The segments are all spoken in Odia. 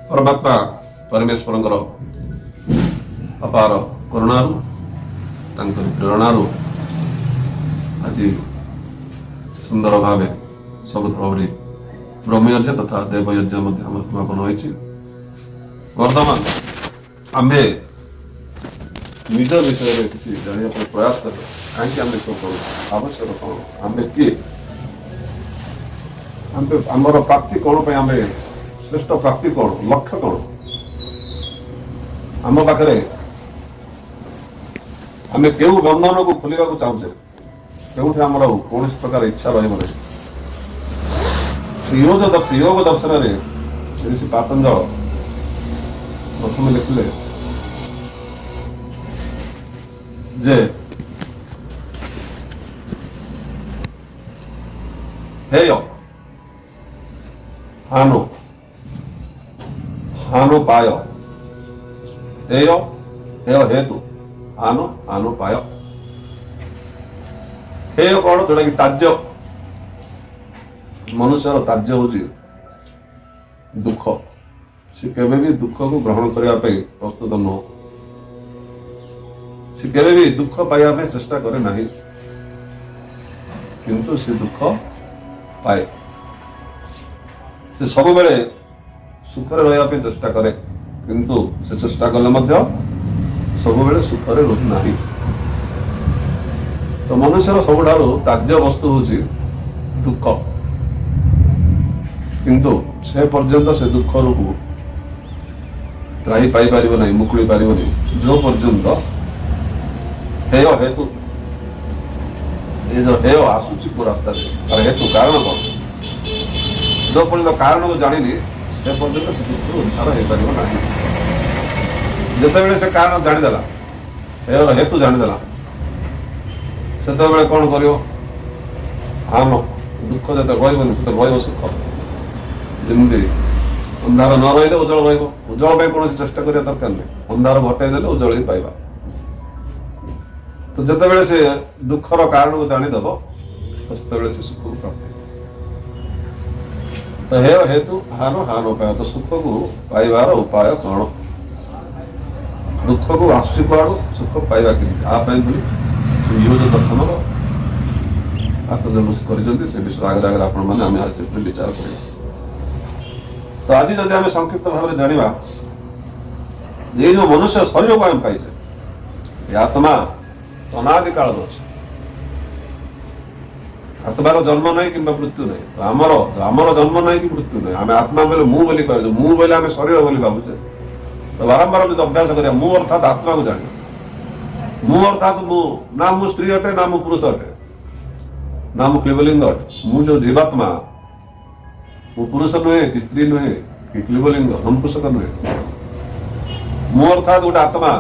ପରମାତ୍ମା ପରମେଶ୍ୱରଙ୍କର ଅପାର କରୁଣାରୁ, ତାଙ୍କର ପ୍ରେରଣାରୁ ଆଜି ସୁନ୍ଦର ଭାବେ ସବୁଥର ଭଳି ବ୍ରହ୍ମୟଜ୍ଞ ତଥା ଦେବୟଜ୍ଞ ମଧ୍ୟ ଆମର ସମାପନ ହୋଇଛି। ବର୍ତ୍ତମାନ ଆମ୍ଭେ ନିଜ ବିଷୟରେ କିଛି ଜାଣିବା ପାଇଁ ପ୍ରୟାସ କରିବା। କାହିଁକି ଆମେ ସବୁ କରୁ, ଆବଶ୍ୟକ କ'ଣ, ଆମେ କିଏ, ଆମେ ଆମର ପ୍ରାପ୍ତି କ'ଣ ପାଇଁ, ଆମେ ଶ୍ରେଷ୍ଠ ପ୍ରାପ୍ତି କ'ଣ, ଲକ୍ଷ୍ୟ କ'ଣ ଆମ ପାଖରେ, ଆମେ କେଉଁ ବନ୍ଧନକୁ ଖୋଲିବାକୁ ଚାହୁଁଛେ, କେଉଁଠି ଆମର ଆଉ କୌଣସି ପ୍ରକାର ଇଚ୍ଛା ରହିବ ନାହିଁ। ଯୋଗ ଦର୍ଶନରେ ଋଷି ପାତଞ୍ଜଳ ପ୍ରଥମେ ଲେଖିଲେ ଯେ ହେୟ ହାନୁ ହାନୁପାୟ, ହେୟ ହେୟ ହେତୁ ହାନୁ ହାନୁପାୟ। ହେୟ କଣ? ଯୋଉଟା କି ତାଜ୍ୟ। ମନୁଷ୍ୟର ତାଜ୍ୟ ହଉଛି ଦୁଃଖ। ସେ କେବେ ବି ଦୁଃଖକୁ ଗ୍ରହଣ କରିବା ପାଇଁ ପ୍ରସ୍ତୁତ ନୁହଁ। ସେ କେବେ ବି ଦୁଃଖ ପାଇବା ପାଇଁ ଚେଷ୍ଟା କରେ ନାହିଁ, କିନ୍ତୁ ସେ ଦୁଃଖ ପାଏ। ସେ ସବୁବେଳେ ସୁଖରେ ରହିବା ପାଇଁ ଚେଷ୍ଟା କରେ, କିନ୍ତୁ ସେ ଚେଷ୍ଟା କଲେ ମଧ୍ୟ ସବୁବେଳେ ସୁଖରେ ରୁହେ ନାହିଁ। ତ ମନୁଷ୍ୟର ସବୁଠାରୁ ତାଜ୍ୟ ବସ୍ତୁ ହଉଛି ଦୁଃଖ, କିନ୍ତୁ ସେ ପର୍ଯ୍ୟନ୍ତ ସେ ଦୁଃଖରୁ ତ୍ରାହି ପାଇପାରିବ ନାହିଁ, ମୁକୁଳି ପାରିବନି, ଯୋଉ ପର୍ଯ୍ୟନ୍ତ ହେୟ ହେତୁ, ଏ ଯୋଉ ହେୟ ଆସୁଛି କୋଉ ରାସ୍ତାରେ, ତାର ହେତୁ କାରଣ କଣ, ଯୋଉ ପର୍ଯ୍ୟନ୍ତ କାରଣକୁ ଜାଣିନି ସେ ପର୍ଯ୍ୟନ୍ତ ସେ ଦୁଃଖରୁ ଉଦ୍ଧାର ହେଇପାରିବ ନାହିଁ। ଯେତେବେଳେ ସେ କାରଣ ଜାଣିଦେଲା, ହେୟର ହେତୁ ଜାଣିଦେଲା, ସେତେବେଳେ କଣ କରିବ? ଆମ ଦୁଃଖ ଯେତେ ରହିବନି, ସେତେ ରହିବ ସୁଖ। ଯେମିତି ଅନ୍ଧାର ନ ରହିଲେ ଉଜ୍ଜଳ ରହିବ। ଉଜ୍ଜଳ ପାଇଁ କୌଣସି ଚେଷ୍ଟା କରିବା ଦରକାର ନାହିଁ, ଅନ୍ଧାର ଘଟେଇ ଦେଲେ ଉଜ୍ଜଳ ହିଁ ପାଇବା। ତ ଯେତେବେଳେ ସେ ଦୁଃଖର କାରଣକୁ ଜାଣିଦବ, ତ ସେତେବେଳେ ସେ ସୁଖକୁ ପ୍ରାପ୍ତ ହେବ। ତ ହେୟ ହେତୁ ହାନ ହାନ ଉପାୟ। ତ ସୁଖକୁ ପାଇବାର ଉପାୟ କଣ? ଦୁଃଖକୁ ଆସୁଛି କୁଆଡୁ, ସୁଖ ପାଇବା କେମିତି? ଆ ପାଇଁ ବୋଲି ଯୋଗ ଦର୍ଶନର ଆତ୍ମଜନ୍ମ କରିଛନ୍ତି। ସେ ବିଷୟ ଆଗରେ ଆଗରେ ଆପଣମାନେ ଆମେ ଆଜି ଉପରେ ବିଚାର କରିବା। ତ ଆଜି ଯଦି ଆମେ ସଂକ୍ଷିପ୍ତ ଭାବରେ ଜାଣିବା ଯେ ଏଇ ଯୋଉ ମନୁଷ୍ୟ ଶରୀରକୁ ଆମେ ପାଇଛେ, ଏ ଆତ୍ମା ଅନାଦି କାଳରୁ ଅଛି। ଆତ୍ମାର ଜନ୍ମ ନାହିଁ କିମ୍ବା ମୃତ୍ୟୁ ନାହିଁ। ତ ଆମର ଆମର ଜନ୍ମ ନାହିଁ କି ମୃତ୍ୟୁ ନାହିଁ। ଆମେ ଆତ୍ମା ବୋଲେ ମୁଁ ବୋଲି କହିଛୁ, ମୁଁ ବୋଲେ ଆମେ ଶରୀର ବୋଲି ଭାବୁଛେ। ତ ବାରମ୍ବାର ଯଦି ଅଭ୍ୟାସ କରିବା, ମୁଁ ଅର୍ଥାତ୍ ଆତ୍ମାକୁ ଜାଣିବା, ମୁଁ ଅର୍ଥାତ୍ ମୁଁ ନା ମୁଁ ସ୍ତ୍ରୀ ଅଟେ, ନା ମୁଁ ପୁରୁଷ ଅଟେ, ନା ମୁଁ କ୍ଲିବଲିଙ୍ଗ ଅଟେ। ମୁଁ ଯୋଉ ଜୀବାତ୍ମା, ମୁଁ ପୁରୁଷ ନୁହେଁ କି ସ୍ତ୍ରୀ ନୁହେଁ କି କ୍ଲିବଲିଙ୍ଗ ନପୁଂସକ ନୁହେଁ। ମୁଁ ଅର୍ଥାତ୍ ଗୋଟେ ଆତ୍ମା।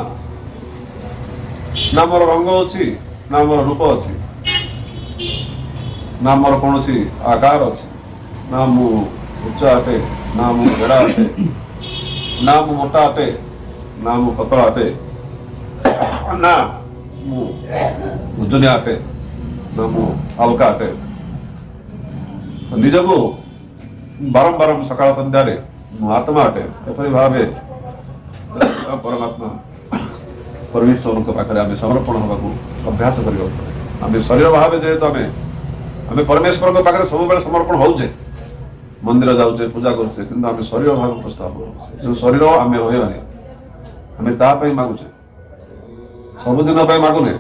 ନା ମୋର ରଙ୍ଗ ଅଛି, ନା ମୋର ରୂପ ଅଛି, ନା ମୋର କୌଣସି ଆକାର ଅଛି, ନା ମୁଁ ଉଚ୍ଚ ଅଟେ, ନା ମୁଁ ଗେଡ଼ା ଅଟେ, ନା ମୁଁ ମୋଟା ଅଟେ, ନା ମୁଁ ପତଳା ଅଟେ, ନା ମୁଁ ଓଜନିଆ ଅଟେ, ନା ମୁଁ ହାଲକା ଅଟେ। ତ ନିଜକୁ ବାରମ୍ବାର ସକାଳ ସନ୍ଧ୍ୟାରେ ମୁଁ ଆତ୍ମା ଅଟେ, ଏପରି ଭାବେ ପରମାତ୍ମା ପରମେଶ୍ୱରଙ୍କ ପାଖରେ ଆମେ ସମର୍ପଣ ହେବାକୁ ଅଭ୍ୟାସ କରିବାକୁ ପଡେ। ଆମେ ଶରୀର ଭାବେ ଯେହେତୁ ଆମେ ଆମେ ପରମେଶ୍ୱରଙ୍କ ପାଖରେ ସବୁବେଳେ ସମର୍ପଣ ହଉଛେ, ମନ୍ଦିର ଯାଉଛେ, ପୂଜା କରୁଛେ, କିନ୍ତୁ ଆମେ ଶରୀର ଭାବେ ଉପସ୍ଥାପନ କରୁଛେ। ଯୋଉ ଶରୀର ଆମେ ରହିବାନି, ଆମେ ତା ପାଇଁ ମାଗୁଛେ। ସବୁଦିନ ପାଇଁ ମାଗୁନେ,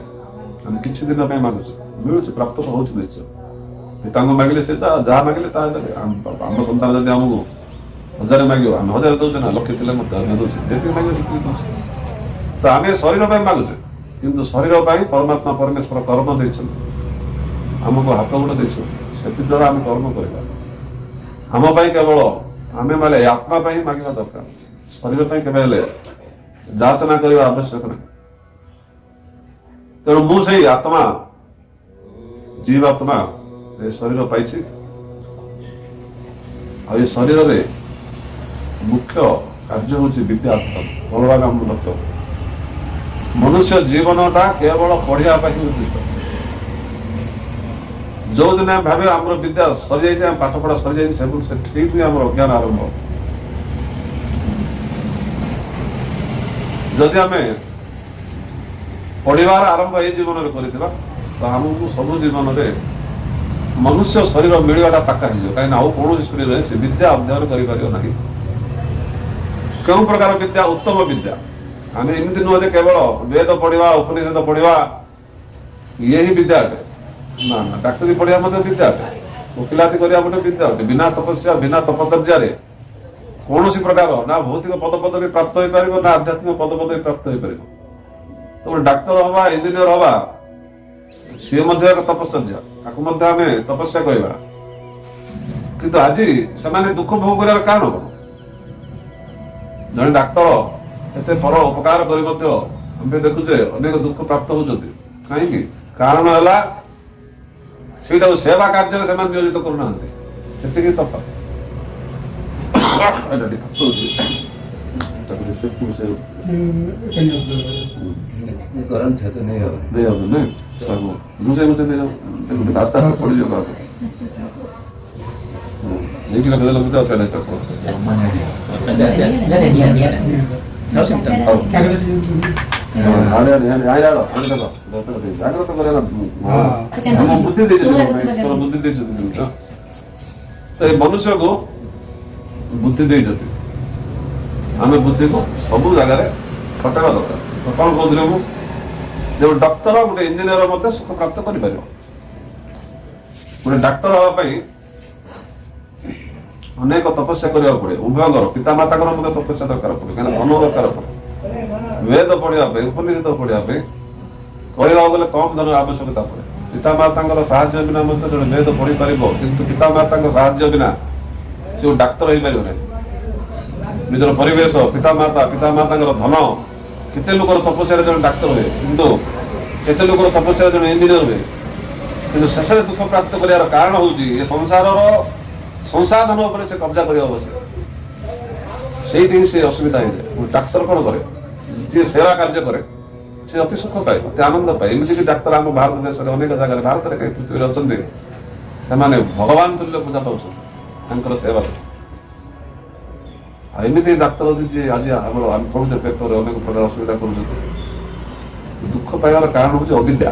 ଆମେ କିଛି ଦିନ ପାଇଁ ମାଗୁଛେ, ମିଳୁଛି, ପ୍ରାପ୍ତ ତ ହଉଛି ନିଶ୍ଚୟ। ପିତାଙ୍କୁ ମାଗିଲେ ସେ ଯାହା ମାଗିଲେ ତାହା ଦେବେ। ଆମ ସନ୍ତାନ ଯଦି ଆମକୁ 1000 ମାଗିବ, ଆମେ 1000 ଦଉଛେ ନା? ଲକ୍ଷେ ଥିଲେ ମଧ୍ୟ ଆମେ ଦଉଛେ, ଯେତିକି ମାଗିବ ସେତିକି ଦଉଛେ। ତ ଆମେ ଶରୀର ପାଇଁ ମାଗୁଛେ, କିନ୍ତୁ ଶରୀର ପାଇଁ ପରମାତ୍ମା ପରମେଶ୍ୱର କର୍ମ ଦେଇଛନ୍ତି, ଆମକୁ ହାତ ଗୋଡ଼ ଦେଇଛନ୍ତି, ସେଥିଦ୍ୱାରା ଆମେ କର୍ମ କରିବା। ଆମ ପାଇଁ କେବଳ ଆମେ ମାନେ ଆତ୍ମା ପାଇଁ ମାଗିବା ଦରକାର, ଶରୀର ପାଇଁ କେବେ ହେଲେ ଯାଚନା କରିବା ଆବଶ୍ୟକ ନାହିଁ। ତେଣୁ ମୁଁ ସେଇ ଆତ୍ମା, ଜୀବାତ୍ମା ଏ ଶରୀର ପାଇଛି। ଆଉ ଏ ଶରୀରରେ ମୁଖ୍ୟ କାର୍ଯ୍ୟ ହଉଛି ବିଦ୍ୟା ଅର୍ଥ ଆମ ଲକ୍ଷ୍ୟ। ମନୁଷ୍ୟ ଜୀବନଟା କେବଳ ପଢିବା ପାଇଁ ଉଦ୍ଦିଷ୍ଟ। ଯୋଉଦିନ ଆମେ ଭାବିବା ଆମର ବିଦ୍ୟା ସରିଯାଇଛି, ଆମ ପାଠ ପଢା ସରିଯାଇଛି, ସେ ଠିକ ଆମର ଅଜ୍ଞାନ ଆରମ୍ଭ। ଯଦି ଆମେ ପଢିବାର ଆରମ୍ଭ ଏଇ ଜୀବନରେ କରିଥିବା ତ ଆମକୁ ସବୁ ଜୀବନରେ ମନୁଷ୍ୟ ଶରୀର ମିଳିବାଟା ପାକା ହେଇଯିବ। କାହିଁକିନା ଆଉ କୌଣସି ଶରୀରରେ ସେ ବିଦ୍ୟା ଅଧ୍ୟୟନ କରିପାରିବ ନାହିଁ। କେଉଁ ପ୍ରକାର ବିଦ୍ୟା? ଉତ୍ତମ ବିଦ୍ୟା। ଆମେ ଏମିତି ନୁହଁ ଯେ କେବଳ ବେଦ ପଢିବା, ଉପନିଷଦ ପଢିବା ଇଏ ହିଁ ବିଦ୍ୟା ଅଟେ। ନା ନା, ଡାକ୍ତରୀ ପଢିବା ମଧ୍ୟ ବିଦ୍ୟା ଅଟେ, ଓକିଲାତି କରିବା ମଧ୍ୟ ବିଦ୍ୟା ଅଟେ। ବିନା ତପସ୍ୟା, ବିନା ତପଚର୍ଯ୍ୟାରେ କୌଣସି ପ୍ରକାର ନା ଭୌତିକ ପଦପଦବୀ ପ୍ରାପ୍ତ ହେଇପାରିବ, ନା ଆଧ୍ୟାତ୍ମିକ ପଦପଦବୀ ପ୍ରାପ୍ତ ହେଇପାରିବ। ତ ଗୋଟେ ଡାକ୍ତର ହବା, ଇଞ୍ଜିନିୟର ହବା, ସିଏ ମଧ୍ୟ ଏକ ତପସ୍ଚର୍ଯ୍ୟା, ତାକୁ ମଧ୍ୟ ଆମେ ତପସ୍ୟା କହିବା। କିନ୍ତୁ ଆଜି ସେମାନେ ଦୁଃଖ ଭୋଗ କରିବାର କାରଣ କଣ? ଜଣେ ଡାକ୍ତର ଏତେ ପର ଉପକାର କରି ମଧ୍ୟ ଆମେ ଦେଖୁଛେ ଅନେକ ଦୁଃଖ ପ୍ରାପ୍ତ ହଉଛନ୍ତି। କାହିଁକି? କାରଣ ହେଲା ସେଇଟାକୁ ସେବା କାର୍ଯ୍ୟରେ ସେମାନେ ନିୟୋଜିତ କରୁନାହାନ୍ତି। ସେତିକି ତଫାତ୍। ଏଇଟା ଟିକେ ଗରମ ଛାତ ନେଇ ହବ, ନେଇ ହବ ନାଇଁ, ତାକୁ ଲୁଚେଇ ଲୁଚେଇ ନେଇ ଯାଉ, ଆସ୍ତେ ଆସ୍ତେ ପଡ଼ିଯିବ କାହାକୁ। ଏଇଠି ରଖିଦେଲେ ବୁଝା ସେଇଟା। ଜାଗ୍ରତ କରିବା ଆମ ବୁଦ୍ଧି ଦେଇଛନ୍ତି, ବୁଦ୍ଧି ଦେଇଛନ୍ତି ତ ଏ ମନୁଷ୍ୟକୁ ବୁଦ୍ଧି ଦେଇଛନ୍ତି। ଆମେ ବୁଦ୍ଧିକୁ ସବୁ ଜାଗାରେ ଖଟାଇବା ଦରକାର। କଣ କହୁଥିଲି ମୁଁ? ଯେ ଗୋଟେ ଡାକ୍ତର, ଗୋଟେ ଇଞ୍ଜିନିୟର ମଧ୍ୟ ସୁଖ ପ୍ରାପ୍ତ କରିପାରିବ। ଗୋଟେ ଡାକ୍ତର ହେବା ପାଇଁ ଅନେକ ତପସ୍ୟା କରିବାକୁ ପଡେ। ଉଭୟଙ୍କର ପିତାମାତାଙ୍କର ମଧ୍ୟ ତପସ୍ୟା ଦରକାର ପଡେ, କାହିଁକିନା ଧନ ଦରକାର ପଡେ। ବେଦ ପଢିବା ପାଇଁ, ଉପନିଷଦ ପଢିବା ପାଇଁ କହିବାକୁ ଗଲେ କମ ଧନର ଆବଶ୍ୟକତା ପଡେ। ପିତାମାତାଙ୍କର ସାହାଯ୍ୟ ବିନା ମଧ୍ୟ ଜଣେ ବେଦ ପଢିପାରିବ, କିନ୍ତୁ ପିତାମାତାଙ୍କ ସାହାଯ୍ୟ ବିନା ସେ ଗୋଟେ ଡାକ୍ତର ହେଇପାରିବ ନାହିଁ। ନିଜର ପରିବେଶ, ପିତାମାତା, ପିତାମାତାଙ୍କର ଧନ, କେତେ ଲୋକର ତପସ୍ୟାରେ ଜଣେ ଡାକ୍ତର ହୁଏ, କିନ୍ତୁ କେତେ ଲୋକର ତପସ୍ୟାରେ ଜଣେ ଇଞ୍ଜିନିୟର ହୁଏ, କିନ୍ତୁ ଶେଷରେ ଦୁଃଖ ପ୍ରାପ୍ତ କରିବାର କାରଣ ହଉଛି ଏ ସଂସାରର ସଂସାଧନ ଉପରେ ସେ କବ୍ଜା କରିବା ବସେ। ସେଇଠି ହିଁ ସେ ଅସୁବିଧା ହେଇଯାଏ। ଗୋଟେ ଡାକ୍ତର କଣ କରେ? ଯିଏ ସେବା କାର୍ଯ୍ୟ କରେ ସେ ଅତି ସୁଖ ପାଏ, ଅତି ଆନନ୍ଦ ପାଏ। ଏମିତିକି ଡାକ୍ତର ଆମ ଭାରତ ଦେଶରେ ଅନେକ ଜାଗାରେ, ଭାରତରେ କାହିଁ ପୃଥିବୀରେ ଅଛନ୍ତି, ସେମାନେ ଭଗବାନ ତୁଲ୍ୟ ପୂଜା ପାଉଛନ୍ତି ତାଙ୍କର ସେବାରେ। ଆଉ ଏମିତି ଡାକ୍ତର ଅଛି ଯିଏ ଆଜି ଆମର ଆମେ ପଢୁଛେ ପେପରରେ ଅନେକ ପ୍ରକାର ଅସୁବିଧା କରୁଛନ୍ତି। ଦୁଃଖ ପାଇବାର କାରଣ ହଉଛି ଅବିଦ୍ୟା।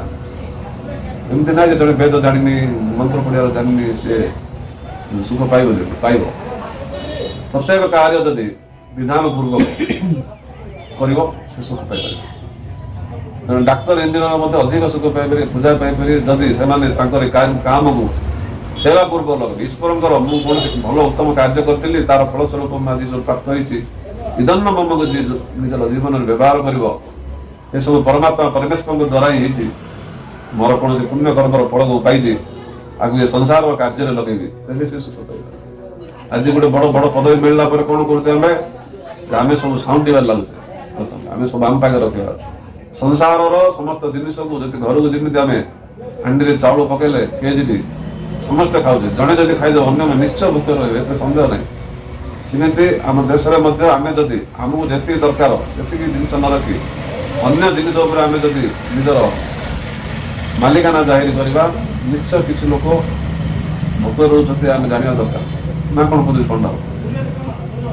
ଏମିତି ନାହିଁ ଯେ ଜଣେ ବେଦ ଜାଣିନି, ମନ୍ତ୍ର ପଢିବାର ଜାଣିନି, ସେ ସୁଖ ପାଇବ ପାଇବ। ପ୍ରତ୍ୟେକ କାର୍ଯ୍ୟ ଯଦି ବିଧାନ ପୂର୍ବକ କରିବ ସେ ସୁଖ ପାଇପାରିବ। ତେଣୁ ଡାକ୍ତର, ଇଞ୍ଜିନିୟର ମଧ୍ୟ ଅଧିକ ସୁଖ ପାଇପାରିବେ, ପୂଜା ପାଇପାରିବେ, ଯଦି ସେମାନେ ତାଙ୍କର କାମକୁ ସେବା ପୂର୍ବ ଲଗେଇବେ। ଈଶ୍ୱରଙ୍କର ମୁଁ କୌଣସି ଭଲ ଉତ୍ତମ କାର୍ଯ୍ୟ କରିଥିଲି, ତାର ଫଳସ୍ୱରୂପ ମୁଁ ଆଜି ସବୁ ପ୍ରାପ୍ତ ହେଇଛି, ଇଦନ୍ନ ମମକୁ ଯିଏ ନିଜର ଜୀବନରେ ବ୍ୟବହାର କରିବ, ଏସବୁ ପରମାତ୍ମା ପରମେଶ୍ୱରଙ୍କ ଦ୍ୱାରା ହିଁ ହେଇଛି, ମୋର କୌଣସି ପୁଣ୍ୟ କର୍ମର ଫଳକୁ ପାଇଛି, ଆଗକୁ ଏ ସଂସାରର କାର୍ଯ୍ୟରେ ଲଗେଇବି, ତେବେ ସେ ସୁଖ ପାଇବ। ଆଜି ଗୋଟେ ବଡ ବଡ ପଦବୀ ମିଳିଲା ପରେ କଣ କରୁଛେ ଆମେ? ଆମେ ସବୁ ସାଉଣ୍ଡିବାରେ ଲାଗୁଛେ, ଆମେ ସବୁ ଆମ ପାଖରେ ରଖିବା ସଂସାରର ସମସ୍ତ ଜିନିଷକୁ। ଯଦି ଘରକୁ ଯେମିତି ଆମେ ହାଣ୍ଡିରେ ଚାଉଳ ପକେଇଲେ କେଜିଟି ସମସ୍ତେ ଖାଉଛେ, ଜଣେ ଯଦି ଖାଇଦେବ ଅନ୍ୟମାନେ ନିଶ୍ଚୟ ଭୋକ ରହିବେ, ଏଥିରେ ସନ୍ଦେହ ନାହିଁ। ସେମିତି ଆମ ଦେଶରେ ମଧ୍ୟ ଆମେ ଯଦି ଆମକୁ ଯେତିକି ଦରକାର ସେତିକି ଜିନିଷ ନ ରଖି ଅନ୍ୟ ଜିନିଷ ଉପରେ ଆମେ ଯଦି ନିଜର ମାଲିକାନା ଜାହିର କରିବା, ନିଶ୍ଚୟ କିଛି ଲୋକ ଭୋକ ରହୁଛନ୍ତି, ଆମେ ଜାଣିବା ଦରକାର ନା କଣ କହୁଛନ୍ତି ପଣ୍ଡା?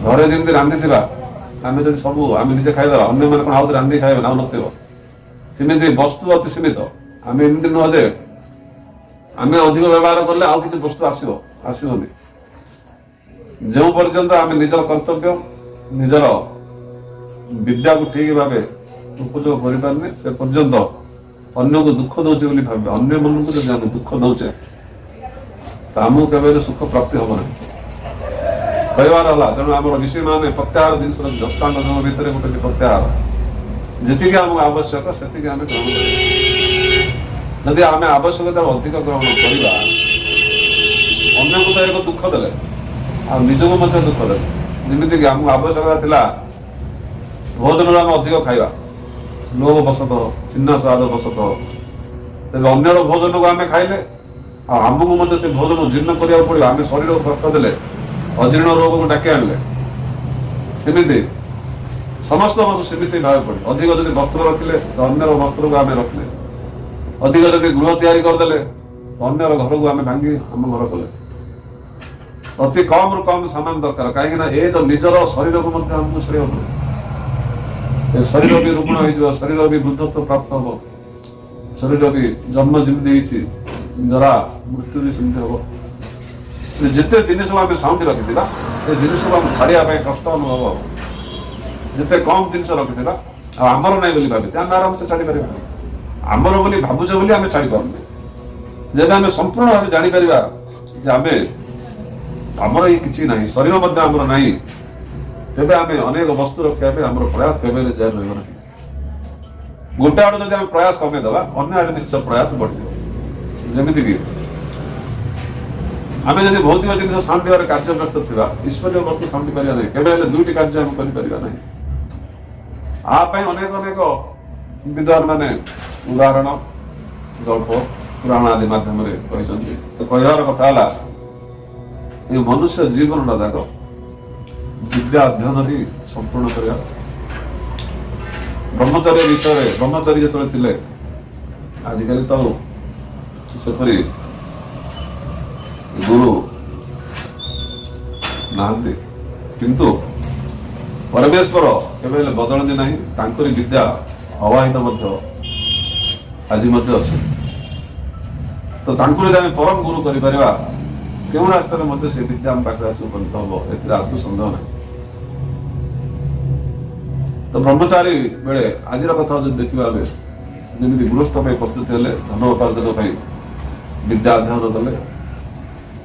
ଘରେ ଯେମିତି ରାନ୍ଧିଥିବା ଆମେ ଯଦି ସବୁ ଆମେ ନିଜେ ଖାଇଦେବା, ଅନ୍ୟମାନେ କଣ ଆଉ ରାନ୍ଧିକି ଖାଇବେ ନା ଆଉ ନଥିବ। ସେମିତି ବସ୍ତୁ ଅତି ସୀମିତ। ଆମେ ଏମିତି ନୁହଁ ଯେ ଆମେ ଅଧିକ ବ୍ୟବହାର କଲେ ଆଉ କିଛି ବସ୍ତୁ ଆସିବ, ଆସିବନି। ଯେଉଁ ପର୍ଯ୍ୟନ୍ତ ଆମେ ନିଜର କର୍ତ୍ତବ୍ୟ, ନିଜର ବିଦ୍ୟାକୁ ଠିକ ଭାବେ ଉପଯୋଗ କରିପାରୁନେ, ସେ ପର୍ଯ୍ୟନ୍ତ ଅନ୍ୟକୁ ଦୁଃଖ ଦଉଛେ ବୋଲି ଭାବିବା। ଅନ୍ୟମାନଙ୍କୁ ଯଦି ଆମେ ଦୁଃଖ ଦଉଛେ ତ ଆମକୁ କେବେ ହେଲେ ସୁଖ ପ୍ରାପ୍ତି ହବ ନାହିଁ। କହିବାର ହେଲା, ତେଣୁ ଆମର ଋଷିମାନେ ପ୍ରତ୍ୟାହାର ଜିନିଷ ଅଷ୍ଟାଙ୍ଗ ଯୋଗ ଭିତରେ ଗୋଟେ ପ୍ରତ୍ୟାହାର, ଯେତିକି ଆମକୁ ଆବଶ୍ୟକ ସେତିକି ଆମେ ଗ୍ରହଣ କରିବା। ଯଦି ଆମେ ଆବଶ୍ୟକତା ଅଧିକ ଗ୍ରହଣ କରିବା, ଅନ୍ୟକୁ ତ ଏକ ଦୁଃଖ ଦେଲେ ଆଉ ନିଜକୁ ମଧ୍ୟ ଦୁଃଖ ଦେଲେ। ଯେମିତିକି ଆମକୁ ଆବଶ୍ୟକତା ଥିଲା ଭୋଜନରୁ ଆମେ ଅଧିକ ଖାଇବା, ଲୋଭ ବଶତଃ, ଚିହ୍ନ ସ୍ୱାଦ ବଶତଃ, ତେବେ ଅନ୍ୟର ଭୋଜନକୁ ଆମେ ଖାଇଲେ ଆଉ ଆମକୁ ମଧ୍ୟ ସେ ଭୋଜନ ଜୀର୍ଣ୍ଣ କରିବାକୁ ପଡିବ। ଆମେ ଶରୀରକୁ କଷ୍ଟ ଦେଲେ, ଅଜୀର୍ଣ୍ଣ ରୋଗକୁ ଡାକି ଆଣିଲେ। ସେମିତି ସମସ୍ତ ବସ୍ତୁ ସେମିତି ଭାବେ ପଡେ। ଅଧିକ ଯଦି ବସ୍ତ୍ର ରଖିଲେ ତ ଅନ୍ୟର ବସ୍ତ୍ରକୁ ଆମେ ରଖିଲେ, ଅଧିକ ଯଦି ଗୃହ ତିଆରି କରିଦେଲେ ଅନ୍ୟର ଘରକୁ ଆମେ ଭାଙ୍ଗି ଆମ ଘର କଲେ। ଅତି କମରୁ କମ ସାମାନ ଦରକାର, କାହିଁକି ନା ଏ ଯୋଉ ନିଜର ଶରୀରକୁ ମଧ୍ୟ ଆମକୁ ଛାଡ଼ିବାକୁ ପଡ଼ିବ। ଏ ଶରୀର ବି ରୁଗ୍ଣ ହେଇଯିବ, ଶରୀର ବି ବୃଦ୍ଧତ୍ୱ ପ୍ରାପ୍ତ ହବ, ଶରୀର ବି ଜନ୍ମ ଯେମିତି ହେଇଛି ଜରା ମୃତ୍ୟୁ ବି ସେମିତି ହବ। ଯେତେ ଜିନିଷକୁ ଆମେ ସାଉଣ୍ଡ ରଖିଥିବା ସେ ଜିନିଷକୁ ଆମେ ଛାଡ଼ିବା ପାଇଁ କଷ୍ଟ ଅନୁଭବ ହବ। ଯେତେ କମ ଜିନିଷ ରଖିଥିବା ଆଉ ଆମର ନାହିଁ ବୋଲି ଭାବିଥିବା ଆମେ ଆରାମସେ ଛାଡ଼ିପାରିବା। ଆମର ବୋଲି ଭାବୁଛେ ବୋଲି ଆମେ ଛାଡ଼ି ପାରୁନେ। ଯେବେ ଆମେ ସମ୍ପୂର୍ଣ୍ଣ ଭାବେ ଜାଣିପାରିବା ଯେ ଆମେ ଆମର ଏଇ କିଛି ନାହିଁ, ଶରୀର ମଧ୍ୟ ଆମର ନାହିଁ, ତେବେ ଆମେ ଅନେକ ବସ୍ତୁ ରଖିବା ପାଇଁ ଆମର ପ୍ରୟାସ କେବେ ହେଲେ ଜାରି ରହିବ ନାହିଁ। ଗୋଟେ ଆଡୁ ଯଦି ଆମେ ପ୍ରୟାସ କମେଇଦେବା, ଅନ୍ୟ ଆଡେ ନିଶ୍ଚୟ ପ୍ରୟାସ ବଢିଯିବ। ଯେମିତିକି ଆମେ ଯଦି ଭୌତିକ ଜିନିଷ ସାଉଣ୍ଡିବାରେ କାର୍ଯ୍ୟବ୍ୟସ୍ତ ଥିବା, ଈଶ୍ୱରୀୟ ବସ୍ତୁ ସାଉଣ୍ଡି ପାରିବା ନାହିଁ। କେବେ ହେଲେ ଦୁଇଟି କାର୍ଯ୍ୟ ଆମେ କରିପାରିବା ନାହିଁ। ଆ ପାଇଁ ଅନେକ ଅନେକ ବିଦ୍ୱାନ ମାନେ ଉଦାହରଣ, ଗଳ୍ପ, ପୁରାଣ ଆଦି ମାଧ୍ୟମରେ କହିଛନ୍ତି। ତ କହିବାର କଥା ହେଲା, ଏ ମନୁଷ୍ୟ ଜୀବନଟା ଯାକ ବିଦ୍ୟା ଅଧ୍ୟୟନ ହିଁ ସମ୍ପୂର୍ଣ୍ଣ କରିବା। ବ୍ରହ୍ମଚର୍ଯ୍ୟ ବିଷୟରେ, ବ୍ରହ୍ମଚାରୀ ଯେତେବେଳେ ଥିଲେ, ଆଜିକାଲି ତ ସେପରି ଗୁରୁ ନାହାନ୍ତି, କିନ୍ତୁ ପରମେଶ୍ୱର କେବେ ହେଲେ ବଦଳନ୍ତି ନାହିଁ। ତାଙ୍କରି ବିଦ୍ୟା ଅବାହିତ ମଧ୍ୟ ଆଜି ମଧ୍ୟ ଅଛି। ତ ତାଙ୍କୁ ଯଦି ଆମେ ପରମ ଗୁରୁ କରିପାରିବା, କେଉଁ ରାସ୍ତାରେ ମଧ୍ୟ ସେ ବିଦ୍ୟା ଆମ ପାଖରେ ଆସି ଉପନୀତ ହବ, ଏଥିରେ ଆଦୌ ସନ୍ଦେହ ନାହିଁ। ତ ବ୍ରହ୍ମଚାରୀ ବେଳେ ଆଜିର କଥା ଯଦି ଦେଖିବା, ଆମେ ଯେମିତି ଗୃହସ୍ଥ ପାଇଁ ପ୍ରସ୍ତୁତ ହେଲେ, ଧନ ଉପାର୍ଜନ ପାଇଁ ବିଦ୍ୟା ଅଧ୍ୟୟନ କଲେ,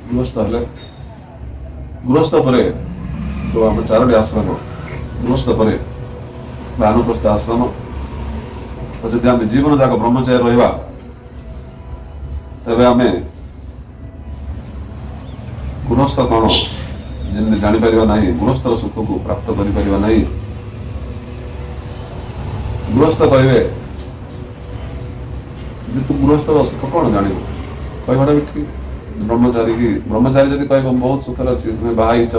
ଗୃହସ୍ଥ ହେଲେ। ଗୃହସ୍ଥ ପରେ ତ ଆମ ଚାରୋଟି ଆଶ୍ରମ, ଗୃହସ୍ଥ ପରେ ବାନପ୍ରସ୍ଥ ଆଶ୍ରମ। ତ ଯଦି ଆମେ ଜୀବନ ଯାକ ବ୍ରହ୍ମଚାରୀ ରହିବା, ତେବେ ଆମେ ଗୃହସ୍ଥ କଣ ଯେମିତି ଜାଣିପାରିବା ନାହିଁ, ଗୃହସ୍ଥର ସୁଖକୁ ପ୍ରାପ୍ତ କରିପାରିବା ନାହିଁ। ଗୃହସ୍ଥ କହିବେ ଯେ ତୁ ଗୃହସ୍ଥର ସୁଖ କଣ ଜାଣିବୁ, କହିବାଟା ବି ଠିକ। ବ୍ରହ୍ମଚାରୀ କି ବ୍ରହ୍ମଚାରୀ ଯଦି କହିବ ମୁଁ ବହୁତ ସୁଖରେ ଅଛି, ତୁମେ ବାହା ହେଇଛ,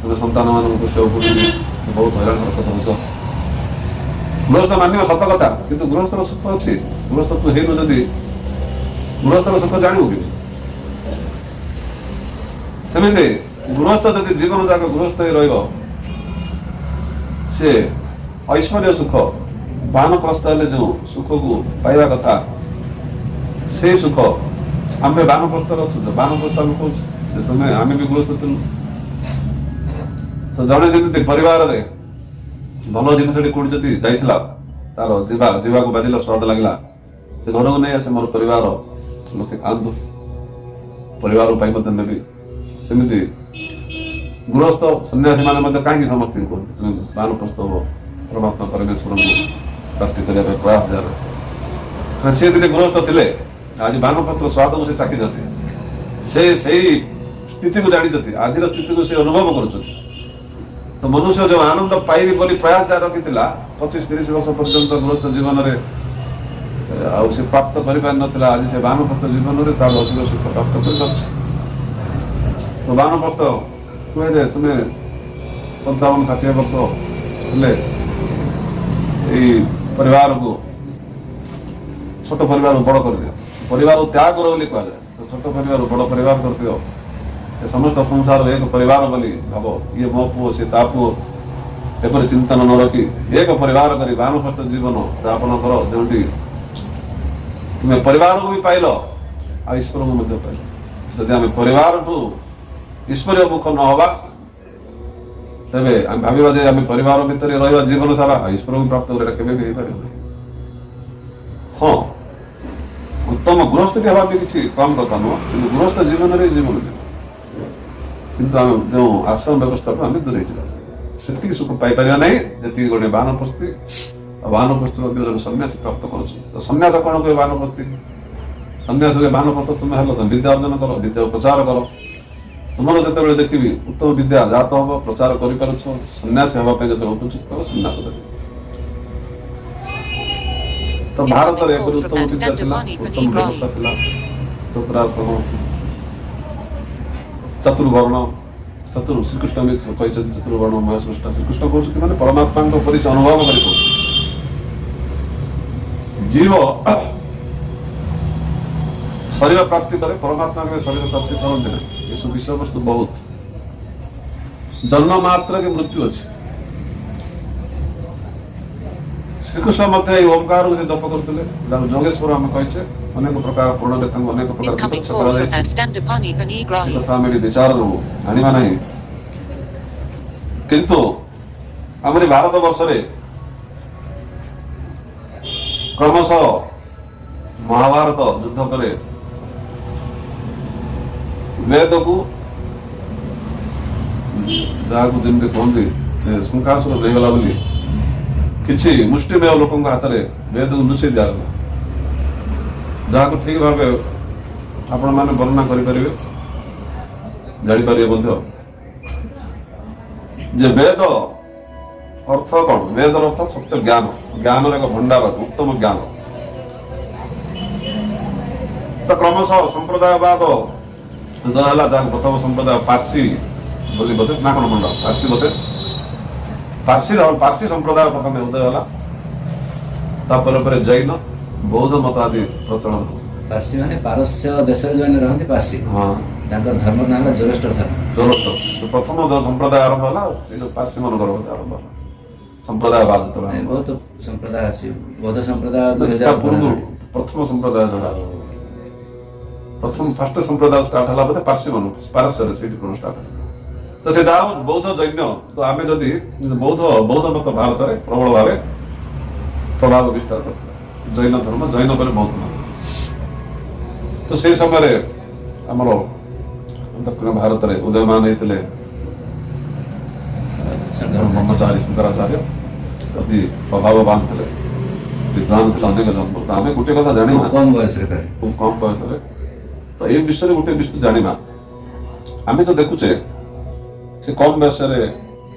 ତୁମେ ସନ୍ତାନ ମାନଙ୍କୁ ପୋଷିବାକୁ ପଡୁଛି, ବହୁତ ହଇରାଣ ହରକତ ହଉଛ, ଗୃହସ୍ଥ ମାନିବ ସତ କଥା, କିନ୍ତୁ ଗୃହସ୍ଥର ସୁଖ ଅଛି। ଗୃହସ୍ଥ ତୁ ହେଇନୁ ଯଦି ଗୃହସ୍ଥର ସୁଖ ଜାଣିବୁ କି? ସେମିତି ଗୃହସ୍ଥ ଯଦି ଜୀବନ ଯାକ ଗୃହସ୍ଥ ହେଇ ରହିବ, ସେ ଐଶ୍ୱର୍ଯ୍ୟ ସୁଖ, ବାନପ୍ରସ୍ଥ ହେଲେ ଯୋଉ ସୁଖକୁ ପାଇବା କଥା, ସେଇ ସୁଖ ଆମେ ବାନପ୍ରସ୍ଥରେ ଅଛୁ ତ ବାନପ୍ରସ୍ଥ ଆମେ କହୁଛୁ ଯେ ତୁମେ ଆମେ ବି ଗୃହସ୍ଥ ଥିଲୁ। ତ ଜଣେ ଯେମିତି ପରିବାରରେ ଭଲ ଜିନିଷଟି କୋଉଠି ଯଦି ଯାଇଥିଲା, ତାର ଯିବାକୁ ବାଜିଲା, ସ୍ୱାଦ ଲାଗିଲା, ସେ ଘରକୁ ନେଇ ଆସେ, ମୋର ପରିବାର ଲୋକେ ଖାଆନ୍ତୁ, ପରିବାର ପାଇଁ ମଧ୍ୟ ନେବି। ସେମିତି ଗୃହସ୍ଥ ସନ୍ନ୍ୟାସୀ ମାନେ ମଧ୍ୟ କାହିଁକି ସମସ୍ତଙ୍କୁ କୁହନ୍ତି ତୁମେ ବାନପ୍ରସ୍ଥ ହବ, ପରମାତ୍ମା ପରମେଶ୍ୱରଙ୍କୁ ପ୍ରାପ୍ତି କରିବା ପାଇଁ ପ୍ରୟାସ ଜାରି ରଖ। ସେ ଦିନେ ଗୃହସ୍ଥ ଥିଲେ, ଆଜି ବାନପ୍ରସ୍ଥର ସ୍ୱାଦକୁ ସେ ଚାଖିଛନ୍ତି, ସେ ସେଇ ସ୍ଥିତିକୁ ଜାଣିଛନ୍ତି, ଆଜିର ସ୍ଥିତିକୁ ସେ ଅନୁଭବ କରୁଛନ୍ତି। ତ ମନୁଷ୍ୟ ଯୋଉ ଆନନ୍ଦ ପାଇବି ବୋଲି ପ୍ରୟାସ ଯାହା ରଖିଥିଲା 25-30 ବର୍ଷ ପର୍ଯ୍ୟନ୍ତ ଗୃହସ୍ଥ ଜୀବନରେ, ଆଉ ସେ ପ୍ରାପ୍ତ କରିପାରିନଥିଲା, ଆଜି ସେ ବାନପ୍ରସ୍ଥ ଜୀବନରେ ତାର ଅଧିକ ସୁଖ ପ୍ରାପ୍ତ କରିପାରୁଛି। ତ ବାନପ୍ରସ୍ଥ କୁହେ ଯେ ତୁମେ 55-60 ବର୍ଷ ହେଲେ ଏଇ ପରିବାରକୁ, ଛୋଟ ପରିବାରକୁ ବଡ଼ କରିଦିଅ, ପରିବାରକୁ ତ୍ୟାଗ କର ବୋଲି କୁହାଯାଏ। ତ ଛୋଟ ପରିବାର ବଡ଼ ପରିବାର କରିଦିଅ, ଏ ସମସ୍ତ ସଂସାର ଏକ ପରିବାର ବୋଲି ଭାବ, ଇଏ ମୋ ପୁଅ ସେ ତା ପୁଅ ଏପରି ଚିନ୍ତନ ନ ରଖି ଏକ ପରିବାର କରି ବାନପ୍ରସ୍ଥ ଜୀବନ ଯାପନ କର, ଯେଉଁଠି ତୁମେ ପରିବାରକୁ ବି ପାଇଲ ଆଉ ଈଶ୍ୱରଙ୍କୁ ମଧ୍ୟ ପାଇଲ। ଯଦି ଆମେ ପରିବାରଠୁ ଈଶ୍ୱରୀୟ ମୁଖ ନ ହବା, ତେବେ ଆମେ ଭାବିବା ଯେ ଆମେ ପରିବାର ଭିତରେ ରହିବା ଜୀବନ ସାରା ଆଉ ଈଶ୍ୱରଙ୍କୁ ପ୍ରାପ୍ତ କରିବା କେବେ ବି ହେଇପାରିବ ନାହିଁ। ହଁ, ଉତ୍ତମ ଗୃହସ୍ଥ ବି ହେବା ବି କିଛି କମ କଥା ନୁହଁ, କିନ୍ତୁ ଗୃହସ୍ଥ ଜୀବନରେ ଜୀବନ ଯିବ, କିନ୍ତୁ ଆମେ ଯେଉଁ ଆଶ୍ରମ ବ୍ୟବସ୍ଥାଠୁ ଆମେ ଦୂରେଇ ଯିବା, ସେତିକି ସୁଖ ପାଇପାରିବା ନାହିଁ ଯେତିକି ଗୋଟେ ବାନପ୍ରସ୍ଥି ଆଉ ବାନପ୍ରସ୍ଥି ମଧ୍ୟ ଜଣେ ସନ୍ନ୍ୟାସୀ ପ୍ରାପ୍ତ କରୁଛନ୍ତି। ତ ସନ୍ନ୍ୟାସ କଣ କହିବେ? ବାନପ୍ରସ୍ଥି ସନ୍ନ୍ୟାସ ହୁଏ ବାନପ୍ରସ୍ଥ ତୁମେ ହେଲ, ତମେ ବିଦ୍ୟା ଅର୍ଜନ କର, ବିଦ୍ୟା ପ୍ରଚାର କର। ତୁମର ଯେତେବେଳେ ଦେଖିବି ଉତ୍ତମ ବିଦ୍ୟା ଜାତ ହବ, ପ୍ରଚାର କରିପାରୁଛ, ସନ୍ନ୍ୟାସୀ ହେବା ପାଇଁ ଯେତେବେଳେ ଉପଯୁକ୍ତ ହବ, ସନ୍ନ୍ୟାସ ଦେବେ। ତ ଭାରତରେ ଏପରି ଉତ୍ତମ ବିଦ୍ୟା ଥିଲା, ଉତ୍ତମ ବ୍ୟବସ୍ଥା ଥିଲା, ଚତୁରାଶ୍ରମ, ଚତୁର୍ବର୍ଣ୍ଣ, ଚତୁର ଶ୍ରୀକୃଷ୍ଣ ବି କହିଛନ୍ତି ଚତୁର୍ବର୍ଣ୍ଣ ମୟ ସୃଷ୍ଟା। ଶ୍ରୀକୃଷ୍ଣ କହୁଛନ୍ତି ମାନେ ପରମାତ୍ମାଙ୍କ ପରି ସେ ଅନୁଭବ କରି କହୁଛନ୍ତି। ଜୀବ ଶରୀର ଶରୀର ପ୍ରାପ୍ତି କରେ, ପରମାତ୍ମା କେବେ ଶରୀର ପ୍ରାପ୍ତି କରନ୍ତି ନାହିଁ। ଏସବୁ ବିଷୟବସ୍ତୁ ବହୁତ। ଜନ୍ମ ମାତ୍ରକେ ମୃତ୍ୟୁ ଅଛି। ଶ୍ରୀକୃଷ୍ଣ ମଧ୍ୟ ଏଇ ଓମକାରକୁ ସେ ଜପ କରୁଥିଲେ, ଯାହାକୁ ଯୋଗେଶ୍ୱର ଆମେ କହିଛେ। ଅନେକ ପ୍ରକାର ପୂର୍ଣ୍ଣରେ ତାଙ୍କୁ ଅନେକ ପ୍ରକାର Incoming ବିବତ୍ସ call from କରାଯାଇଛି। F. Dandapani ସେ Panigrahi. କଥା ଆମେ ଏଠି ବିଚାରରୁ ଆଣିବା ନାହିଁ। କିନ୍ତୁ ଆମରି ଭାରତ ବର୍ଷରେ କ୍ରମଶଃ ମହାଭାରତ ଯୁଦ୍ଧ ପରେ ବେଦକୁ, ଯାହାକୁ ଯେମିତି କୁହନ୍ତି ଯେ ଶଙ୍ଖାସୁର ଦେଇଗଲା ବୋଲି, କିଛି ମୁଷ୍ଟିମେୟ ଲୋକଙ୍କ ହାତରେ ବେଦକୁ ଲୁଚେଇ ଦିଆଗଲା, ଯାହାକୁ ଠିକ ଭାବେ ଆପଣମାନେ ବର୍ଣ୍ଣନା କରିପାରିବେ, ଜାଣିପାରିବେ ମଧ୍ୟ ଯେ ବେଦ ଅର୍ଥ କଣ। ବେଦର ଅର୍ଥ ସତ୍ୟ ଜ୍ଞାନ, ଜ୍ଞାନର ଏକ ଭଣ୍ଡାର, ଉତ୍ତମ ଜ୍ଞାନ। ତ କ୍ରମଶଃ ସମ୍ପ୍ରଦାୟବାଦ ଉଦୟ ହେଲା, ଯାହାକୁ ପ୍ରଥମ ସମ୍ପ୍ରଦାୟ ପାର୍ସୀ ବୋଲି ବୋଧେ ନା କଣ ଭଣ୍ଡ ପାର୍ସୀ ବୋଧେ, ପାର୍ସୀ ଧର୍ମ, ପାର୍ସୀ ସମ୍ପ୍ରଦାୟ ପ୍ରଥମେ ଉଦୟ ହେଲା। ତାପରେ ପରେ ଜୈନ, ବୌଦ୍ଧ ମତ ଆଦି ପ୍ରଚଳନ ହେଲା। ପାର୍ସୀ ମାନେ ପାରସ୍ୟ ଦେଶରେ ଯେଉଁମାନେ ରହନ୍ତି ପାର୍ସୀ। ତାଙ୍କର ଧର୍ମ ନାଁ ହେଲା ଜୋରୋଷ୍ଟର ଧର୍ମ। ଜୋରୋଷ୍ଟର ପ୍ରଥମ ଯୋଉ ସମ୍ପ୍ରଦାୟ ଆରମ୍ଭ ହେଲା, ସେ ଯୋଉ ପାର୍ସୀ ମାନଙ୍କର ବୋଧେ ଆରମ୍ଭ ହେଲା ସମ୍ପ୍ରଦାୟବାଦ ଯେତେବେଳେ ନାଇଁ, ଆରମ୍ଭ ବହୁତ ସମ୍ପ୍ରଦାୟ ଅଛି। ବୌଦ୍ଧ ସମ୍ପ୍ରଦାୟ ଦୁଇ ହେଲା। ହଜାର ତା ପୂର୍ବରୁ ପ୍ରଥମ ସମ୍ପ୍ରଦାୟ ଯୋଉଟା, ପ୍ରଥମ ଫାଷ୍ଟ ସମ୍ପ୍ରଦାୟ ଷ୍ଟାର୍ଟ ହେଲା ବୋଧେ ପାର୍ସୀ ମାନଙ୍କୁ, ପାରସ୍ୟରେ ସେଇଠି କଣ ଷ୍ଟାର୍ଟ ହେଲା। ତ ସେ ଯାହା ହଉ, ବୌଦ୍ଧ, ଜୈନ, ତ ଆମେ ଯଦି ବୌଦ୍ଧ ମତ ଭାରତରେ ପ୍ରବଳ ଭାବେ ପ୍ରଭାବ ବିସ୍ତାର କରିଥିଲା, ଜୈନ ଧର୍ମ, ଜୈନ ପରେ ବୌଦ୍ଧ ମତ। ତ ସେଇ ସମୟରେ ଆମର ଦକ୍ଷିଣ ଭାରତରେ ଉଦୟମାନ ହେଇଥିଲେ ବ୍ରହ୍ମଚାରୀ ଶଙ୍କରାଚାର୍ଯ୍ୟ। ଅତି ପ୍ରଭାବବାନ ଥିଲେ, ବିଦ୍ୱାନ ଥିଲେ ଅନେକ ଜନ୍ମ। ତ ଆମେ ଗୋଟେ କଥା ଜାଣିବା, ଖୁବ୍ କମ ବୟସରେ ପ୍ରାୟ। ଖୁବ୍ କମ ବୟସରେ। ତ ଏଇ ବିଷୟରେ ଗୋଟେ ବିଷୟ ଜାଣିବା, ଆମେ ତ ଦେଖୁଛେ ସେ କମ ବୟସରେ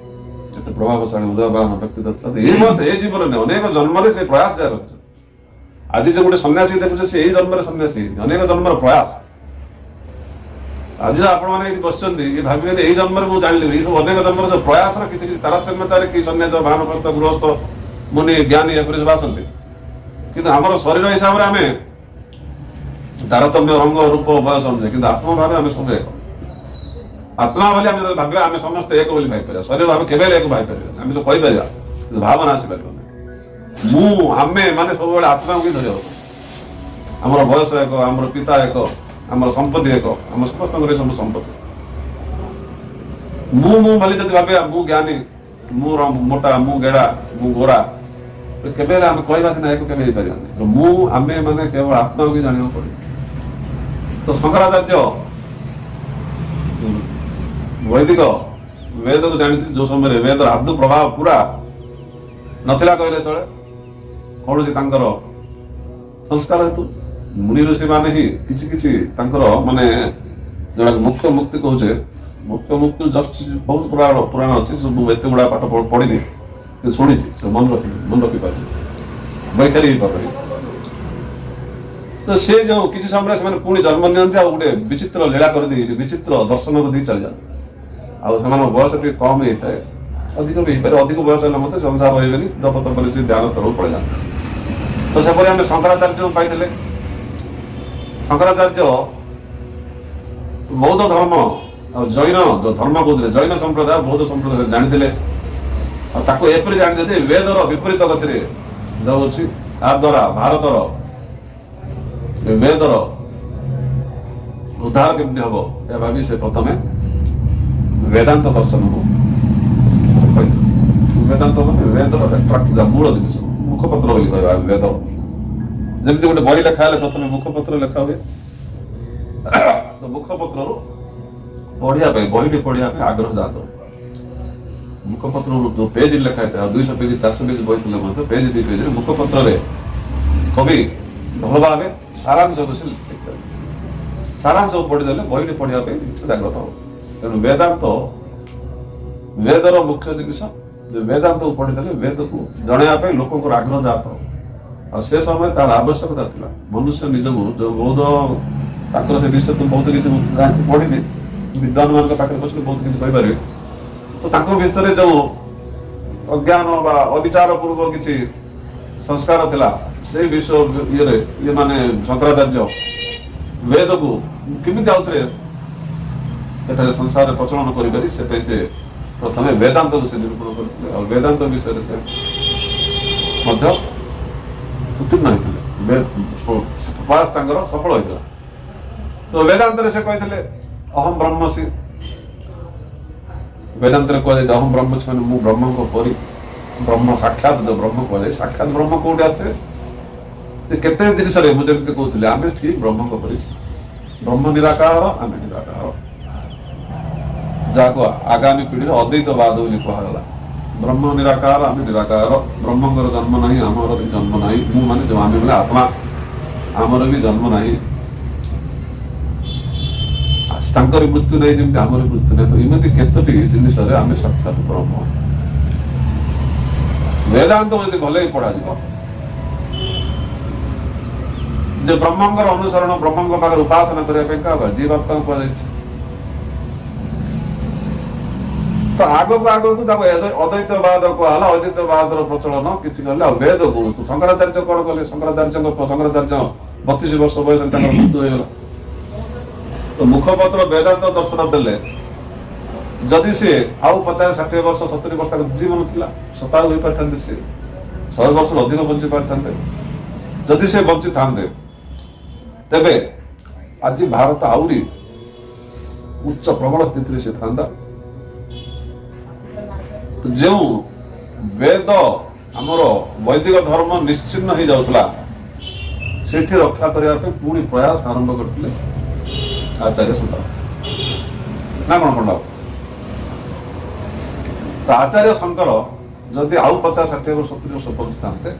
ଏତେ ପ୍ରଭାବଶାଳୀ ଉଦୟବାନ ବ୍ୟକ୍ତିତ୍ୱ ଥିଲା। ତ ଏଇ ବୟସ, ଏ ଜୀବନରେ ନୁହେଁ, ଅନେକ ଜନ୍ମରେ ସେ ପ୍ରୟାସ ଜାରି ରଖିଛନ୍ତି। ଆଜି ଯୋଉ ଗୋଟେ ସନ୍ନ୍ୟାସୀ ଦେଖୁଛେ, ସେ ଏଇ ଜନ୍ମରେ ସନ୍ନ୍ୟାସୀ ହେଇନି, ଅନେକ ଜନ୍ମର ପ୍ରୟାସ। ଆଜି ଯୋଉ ଆପଣମାନେ ଏଇଠି ବସିଛନ୍ତି, ଇଏ ଭାବିବେନି ଏଇ ଜନ୍ମରେ ମୁଁ ଜାଣିଲି। ଏଇ ସବୁ ଅନେକ ଜନ୍ମର ଯୋଉ ପ୍ରୟାସର କିଛି କିଛି ତାରତମ୍ୟତାରେ କି ସନ୍ନ୍ୟାସ, ଭାନପ୍ରସ୍ଥ, ଗୃହସ୍ଥ, ମୁନି, ଜ୍ଞାନୀ ଏପରି ସବୁ ଆସନ୍ତି। କିନ୍ତୁ ଆମର ଶରୀର ହିସାବରେ ଆମେ ତାରତମ୍ୟ ରଙ୍ଗ ରୂପ ବୟସ ଅନୁଯାୟୀ, କିନ୍ତୁ ଆତ୍ମ ଭାବେ ଆମେ ସବୁ ଏକ। ଆତ୍ମା ବୋଲି ଆମେ ଯଦି ଭାବିବା, ଆମେ ସମସ୍ତେ ଏକ ବୋଲି ଭାବିପାରିବା। ଶରୀର ଭାବେ କେବେ ହେଲେ ଏକ ଭାବିପାରିବା, ଆମେ ତ କହିପାରିବା, କିନ୍ତୁ ଭାବନା ଆସିପାରିବ ନାହିଁ। ମୁଁ, ଆମେ ମାନେ ସବୁବେଳେ ଆତ୍ମାକୁ ହିଁ ଧରିବାକୁ ପଡିବ। ଆମର ବୟସ ଏକ, ଆମର ପିତା ଏକ, ଆମର ସମ୍ପତ୍ତି ଏକ, ଆମ ସମସ୍ତଙ୍କର ସବୁ ସମ୍ପତ୍ତି। ମୁଁ ମୁଁ ବୋଲି ଯଦି ଭାବିବା, ମୁଁ ଜ୍ଞାନୀ, ମୁଁ ମୋଟା, ମୁଁ ଗେଡା, ମୁଁ ଗୋରା, ତ କେବେ ହେଲେ ଆମେ କହିବା ସିନା ଏକ କେବେ ହେଇପାରିବାନି। ତ ମୁଁ, ଆମେ ମାନେ କେବଳ ଆତ୍ମାକୁ ହିଁ ଜାଣିବାକୁ ପଡିବ। ତ ଶଙ୍କରାଚାର୍ଯ୍ୟ ବୈଦିକ ବେଦକୁ ଜାଣିଥିଲେ, ଯୋଉ ସମୟରେ ବେଦର ଆଦୌ ପ୍ରଭାବ ପୁରା ନଥିଲା କହିଲେ ଚଳେ। କୌଣସି ତାଙ୍କର ସଂସ୍କାର ହେତୁ ମୁନି ଋଷି ମାନେ ହିଁ କିଛି କିଛି ତାଙ୍କର ମାନେ ଯୋଉଟା ମୁଖ୍ୟ ମୁକ୍ତି କହୁଛେ, ମୁଖ୍ୟ ମୁକ୍ତି ଜଷ୍ଟ ବହୁତ ପୁରାଣ ଅଛି ସବୁ, ଏତେ ଗୁଡା ପାଠ ପଢିନି, କିନ୍ତୁ ଶୁଣିଛି, ସବୁ ମନେ ରଖିପାରିନି, ବୈଖାରୀ ହେଇପାରୁନି। ତ ସେ ଯୋଉ କିଛି ସମୟରେ ସେମାନେ ପୁଣି ଜନ୍ମ ନିଅନ୍ତି ଆଉ ଗୋଟେ ବିଚିତ୍ର ଲୀଳା କରିଦେଇ, ବିଚିତ୍ର ଦର୍ଶନକୁ ଦେଇ ଚାଲିଯାନ୍ତି। ଆଉ ସେମାନଙ୍କ ବୟସ ଟିକେ କମ ହେଇଥାଏ, ଅଧିକ ବି ହେଇପାରେ। ଅଧିକ ବୟସ ହେଲେ ମଧ୍ୟ ସଂସାର ରହିବେନି, ଜପ ତପ କରି ସେ ଧ୍ୟାନ ସ୍ତରକୁ ପଳେଇଯାନ୍ତି। ତ ସେପରି ଆମେ ଶଙ୍କରାଚାର୍ଯ୍ୟଙ୍କୁ ପାଇଥିଲେ। ଶଙ୍କରାଚାର୍ଯ୍ୟ ବୌଦ୍ଧ ଧର୍ମ ଆଉ ଜୈନ ଯୋଉ ଧର୍ମ କହୁଥିଲେ, ଜୈନ ସମ୍ପ୍ରଦାୟ, ବୌଦ୍ଧ ସମ୍ପ୍ରଦାୟ ଜାଣିଥିଲେ। ଆଉ ତାକୁ ଏପରି ଜାଣିଥିଲେ ଯେ ବେଦର ବିପରୀତ ଗତିରେ ଯାଉଅଛି, ତା ଦ୍ୱାରା ଭାରତର ବେଦର ଉଦ୍ଧାର କେମିତି ହବ ଏହା ଭାବି ସେ ପ୍ରଥମେ ବେଦାନ୍ତ ଦର୍ଶନକୁ କହିଥିଲେ। ବେଦାନ୍ତ ମାନେ ବେଦର ମୂଳ ଜିନିଷ, ମୁଖପତ୍ର ବୋଲି କହିବା ଆମେ ବେଦ। ଯେମିତି ଗୋଟେ ବହି ଲେଖା ହେଲେ ପ୍ରଥମେ ମୁଖପତ୍ର ଲେଖା ହୁଏ, ତ ମୁଖପତ୍ରରୁ ପଢିବା ପାଇଁ, ବହିଟି ପଢିବା ପାଇଁ ଆଗ୍ରହ ଜାତ। ମୁଖପତ୍ରରୁ ଯୋଉ ପେଜ ଲେଖା ହେଇଥାଏ, ଆଉ 200 ପେଜ 400 ପେଜ ବହି ଥିଲେ ମଧ୍ୟ ପେଜ 2 ପେଜରେ ମୁଖପତ୍ରରେ କବି ଭଲ ଭାବେ ସାରାଂଶକୁ ସେ ଲେଖିଥାଏ। ସାରାଂଶକୁ ପଢିଦେଲେ ବହିଟି ପଢିବା ପାଇଁ ଇଚ୍ଛା ଜାଗ୍ରତ ହବ। ତେଣୁ ବେଦାନ୍ତ ବେଦର ମୁଖ୍ୟ ଜିନିଷ ଯେ ବେଦାନ୍ତକୁ ପଢିଦେଲେ ବେଦକୁ ଜଣେଇବା ପାଇଁ ଲୋକଙ୍କର ଆଗ୍ରହ ଜାତ ହବ। ଆଉ ସେ ସମୟରେ ତାର ଆବଶ୍ୟକତା ଥିଲା। ମନୁଷ୍ୟ ନିଜକୁ ଯୋଉ ବୌଦ୍ଧ ତାଙ୍କର ସେ ବିଷୟ ତ ବହୁତ କିଛି ମୁଁ ପଢିନି, ବିଦ୍ୱାନ ମାନଙ୍କ ପାଖରେ ବସିଲେ ବହୁତ କିଛି କହିପାରିବେ। ତ ତାଙ୍କ ଭିତରେ ଯୋଉ ଅଜ୍ଞାନ ବା ଅବିଚାର ପୂର୍ବ କିଛି ସଂସ୍କାର ଥିଲା, ସେଇ ବିଷୟ ଇଏରେ ଇଏ ମାନେ ଶଙ୍କରାଚାର୍ଯ୍ୟ ବେଦକୁ କେମିତି ଆଉଥରେ ଏଠାରେ ସଂସାରରେ ପ୍ରଚଳନ କରିପାରି, ସେ ପାଇଁ ସେ ପ୍ରଥମେ ବେଦାନ୍ତକୁ ସେ ନିରୂପଣ କରିଥିଲେ। ଆଉ ବେଦାନ୍ତ ବିଷୟରେ ସେ ମଧ୍ୟ ଉତ୍ତୀର୍ଣ୍ଣ ହେଇଥିଲେ, ପ୍ରୟାସ ତାଙ୍କର ସଫଳ ହୋଇଥିଲା। ତ ବେଦାନ୍ତରେ ସେ କହିଥିଲେ ଅହಂ ବ୍ରହ୍ମସି। ବେଦାନ୍ତରେ କୁହାଯାଏ ଅହಂ ବ୍ରହ୍ମସି ମାନେ ମୁଁ ବ୍ରହ୍ମଙ୍କ ପରି, ବ୍ରହ୍ମ ସାକ୍ଷାତ ଯୋଉ ବ୍ରହ୍ମ କୁହାଯାଏ, ସାକ୍ଷାତ ବ୍ରହ୍ମ କୋଉଠି ଆସେ? କେତେ ଜିନିଷରେ ମୁଁ ଯେମିତି କହୁଥିଲି, ଆମେ ଠିକ ବ୍ରହ୍ମଙ୍କ ପରି, ବ୍ରହ୍ମ ନିରାକାର, ଆମେ ନିରାକାର, ଯାହାକୁ ଆଗାମୀ ପିଢିରେ ଅଦ୍ୱୈତବାଦ ବୋଲି କୁହାଗଲା। ବ୍ରହ୍ମ ନିରାକାର, ଆମେ ନିରାକାର, ବ୍ରହ୍ମଙ୍କର ଜନ୍ମ ନାହିଁ, ଆମର ବି ଜନ୍ମ ନାହିଁ। ମୁଁ ମାନେ ଯୋଉ ଆମେ ମାନେ ଆତ୍ମା, ଆମର ବି ଜନ୍ମ ନାହିଁ, ତାଙ୍କର ମୃତ୍ୟୁ ନାହିଁ ଯେମିତି ଆମର ମୃତ୍ୟୁ ନାହିଁ। ତ ଏମିତି କେତୋଟି ଜିନିଷରେ ଆମେ ସାକ୍ଷାତ ବ୍ରହ୍ମ। ବେଦାନ୍ତ ଯଦି ଭଲ ପଢାଯିବ ଯେ ବ୍ରହ୍ମଙ୍କର ଅନୁସରଣ, ବ୍ରହ୍ମଙ୍କ ପାଖରେ ଉପାସନା କରିବା ପାଇଁ କାହା ଜୀବାତ୍ମାକୁ କୁହାଯାଇଛି। ତ ଆଗକୁ ଆଗକୁ ତାକୁ ଅଦ୍ୱୈତବାଦ କୁହାହେଲା, ଅଦ୍ୱୈତବାଦର ପ୍ରଚଳନ କିଛି କଲେ। ଆଉ ବେଦ କହୁଛୁ ଶଙ୍କରାଚାର୍ଯ୍ୟ କଣ କଲେ? ଶଙ୍କରାଚାର୍ଯ୍ୟ 32 ବର୍ଷ ବୟସରେ ତାଙ୍କର ମୃତ୍ୟୁ ହେଇଗଲା। ତ ମୁଖପତ୍ର ବେଦାନ୍ତ ଦର୍ଶନ ଦେଲେ, ଯଦି ସିଏ ଆଉ 50 60 ବର୍ଷ 70 ବର୍ଷ ତାଙ୍କ ଜୀବନ ଥିଲା, ଶତାୟୁ ହୋଇପାରିଥାନ୍ତେ, ସିଏ 100 ବର୍ଷରୁ ଅଧିକ ବଞ୍ଚି ପାରିଥାନ୍ତେ। ଯଦି ସେ ବଞ୍ଚିଥାନ୍ତେ ତେବେ ଆଜି ଭାରତ ଆହୁରି ଉଚ୍ଚ ପ୍ରବଳ ସ୍ଥିତିରେ ସେ ଥାନ୍ତା। ଯେଉଁ ବେଦ ଆମର ବୈଦିକ ଧର୍ମ ନିଶ୍ଚିନ୍ନ ହେଇଯାଉଥିଲା, ସେଠି ରକ୍ଷା କରିବା ପାଇଁ ପୁଣି ପ୍ରୟାସ ଆରମ୍ଭ କରିଥିଲେ ଆଚାର୍ଯ୍ୟ ଶଙ୍କର ନା କଣ ପଣ୍ଡା। ତ ଆଚାର୍ଯ୍ୟ ଶଙ୍କର ଯଦି ଆଉ 50 60 ବର୍ଷ 70 ବର୍ଷ ବଞ୍ଚିଥାନ୍ତେ,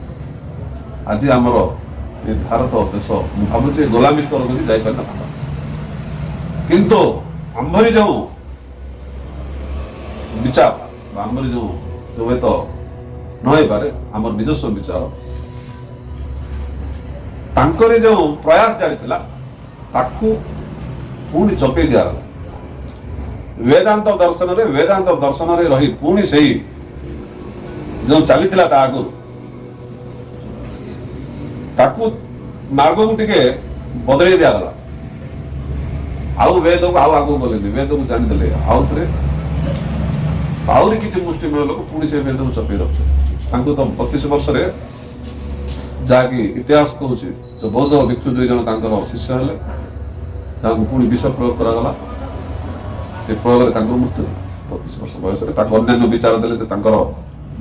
ଆଜି ଆମର ଏ ଭାରତ ଦେଶ ମୁଁ ଭାବୁଛି ଗୋଲାମୀ ସ୍ତରକୁ ବି ଯାଇପାରିନଥାନ୍ତା। କିନ୍ତୁ ଆମ୍ଭରି ଯେଉଁ ବିଚାର ବା ଆମ୍ଭରି ଯେଉଁ ହୁଏତ ନ ହେଇପାରେ ଆମର ନିଜସ୍ୱ ବିଚାର, ତାଙ୍କରି ଯେଉଁ ପ୍ରୟାସ ଜାରି ଥିଲା ତାକୁ ପୁଣି ଚପେଇ ଦିଆଗଲା। ବେଦାନ୍ତ ଦର୍ଶନରେ, ବେଦାନ୍ତ ଦର୍ଶନରେ ରହି ପୁଣି ସେଇ ଯେଉଁ ଚାଲିଥିଲା ତା ଆଗରୁ, ତାକୁ ମାର୍ଗକୁ ଟିକେ ବଦଳେଇ ଦିଆଗଲା। ଆଉ ବେଦକୁ ଆଉ ଆଗକୁ ଗଲେନି, ବେଦକୁ ଜାଣିଦେଲେ ଆଉ ଥରେ ଆହୁରି କିଛି ମୁଷ୍ଟିମେୟ ଲୋକ ପୁଣି ସେ ବେଦକୁ ଚପେଇ ରଖିଲେ। ତାଙ୍କୁ ତ 32 ବର୍ଷରେ, ଯାହାକି ଇତିହାସ କହୁଛି, ବୌଦ୍ଧ ଭିକ୍ଷୁ 2 ଜଣ ତାଙ୍କର ଶିଷ୍ୟ ହେଲେ, ତାଙ୍କୁ ପୁଣି ବିଷ ପ୍ରୟୋଗ କରାଗଲା। ସେ ପ୍ରୟୋଗରେ ତାଙ୍କର ମୃତ୍ୟୁ ହେଲା 32 ବର୍ଷ ବୟସରେ। ତାକୁ ଅନ୍ୟାନ୍ୟ ବିଚାର ଦେଲେ ଯେ ତାଙ୍କର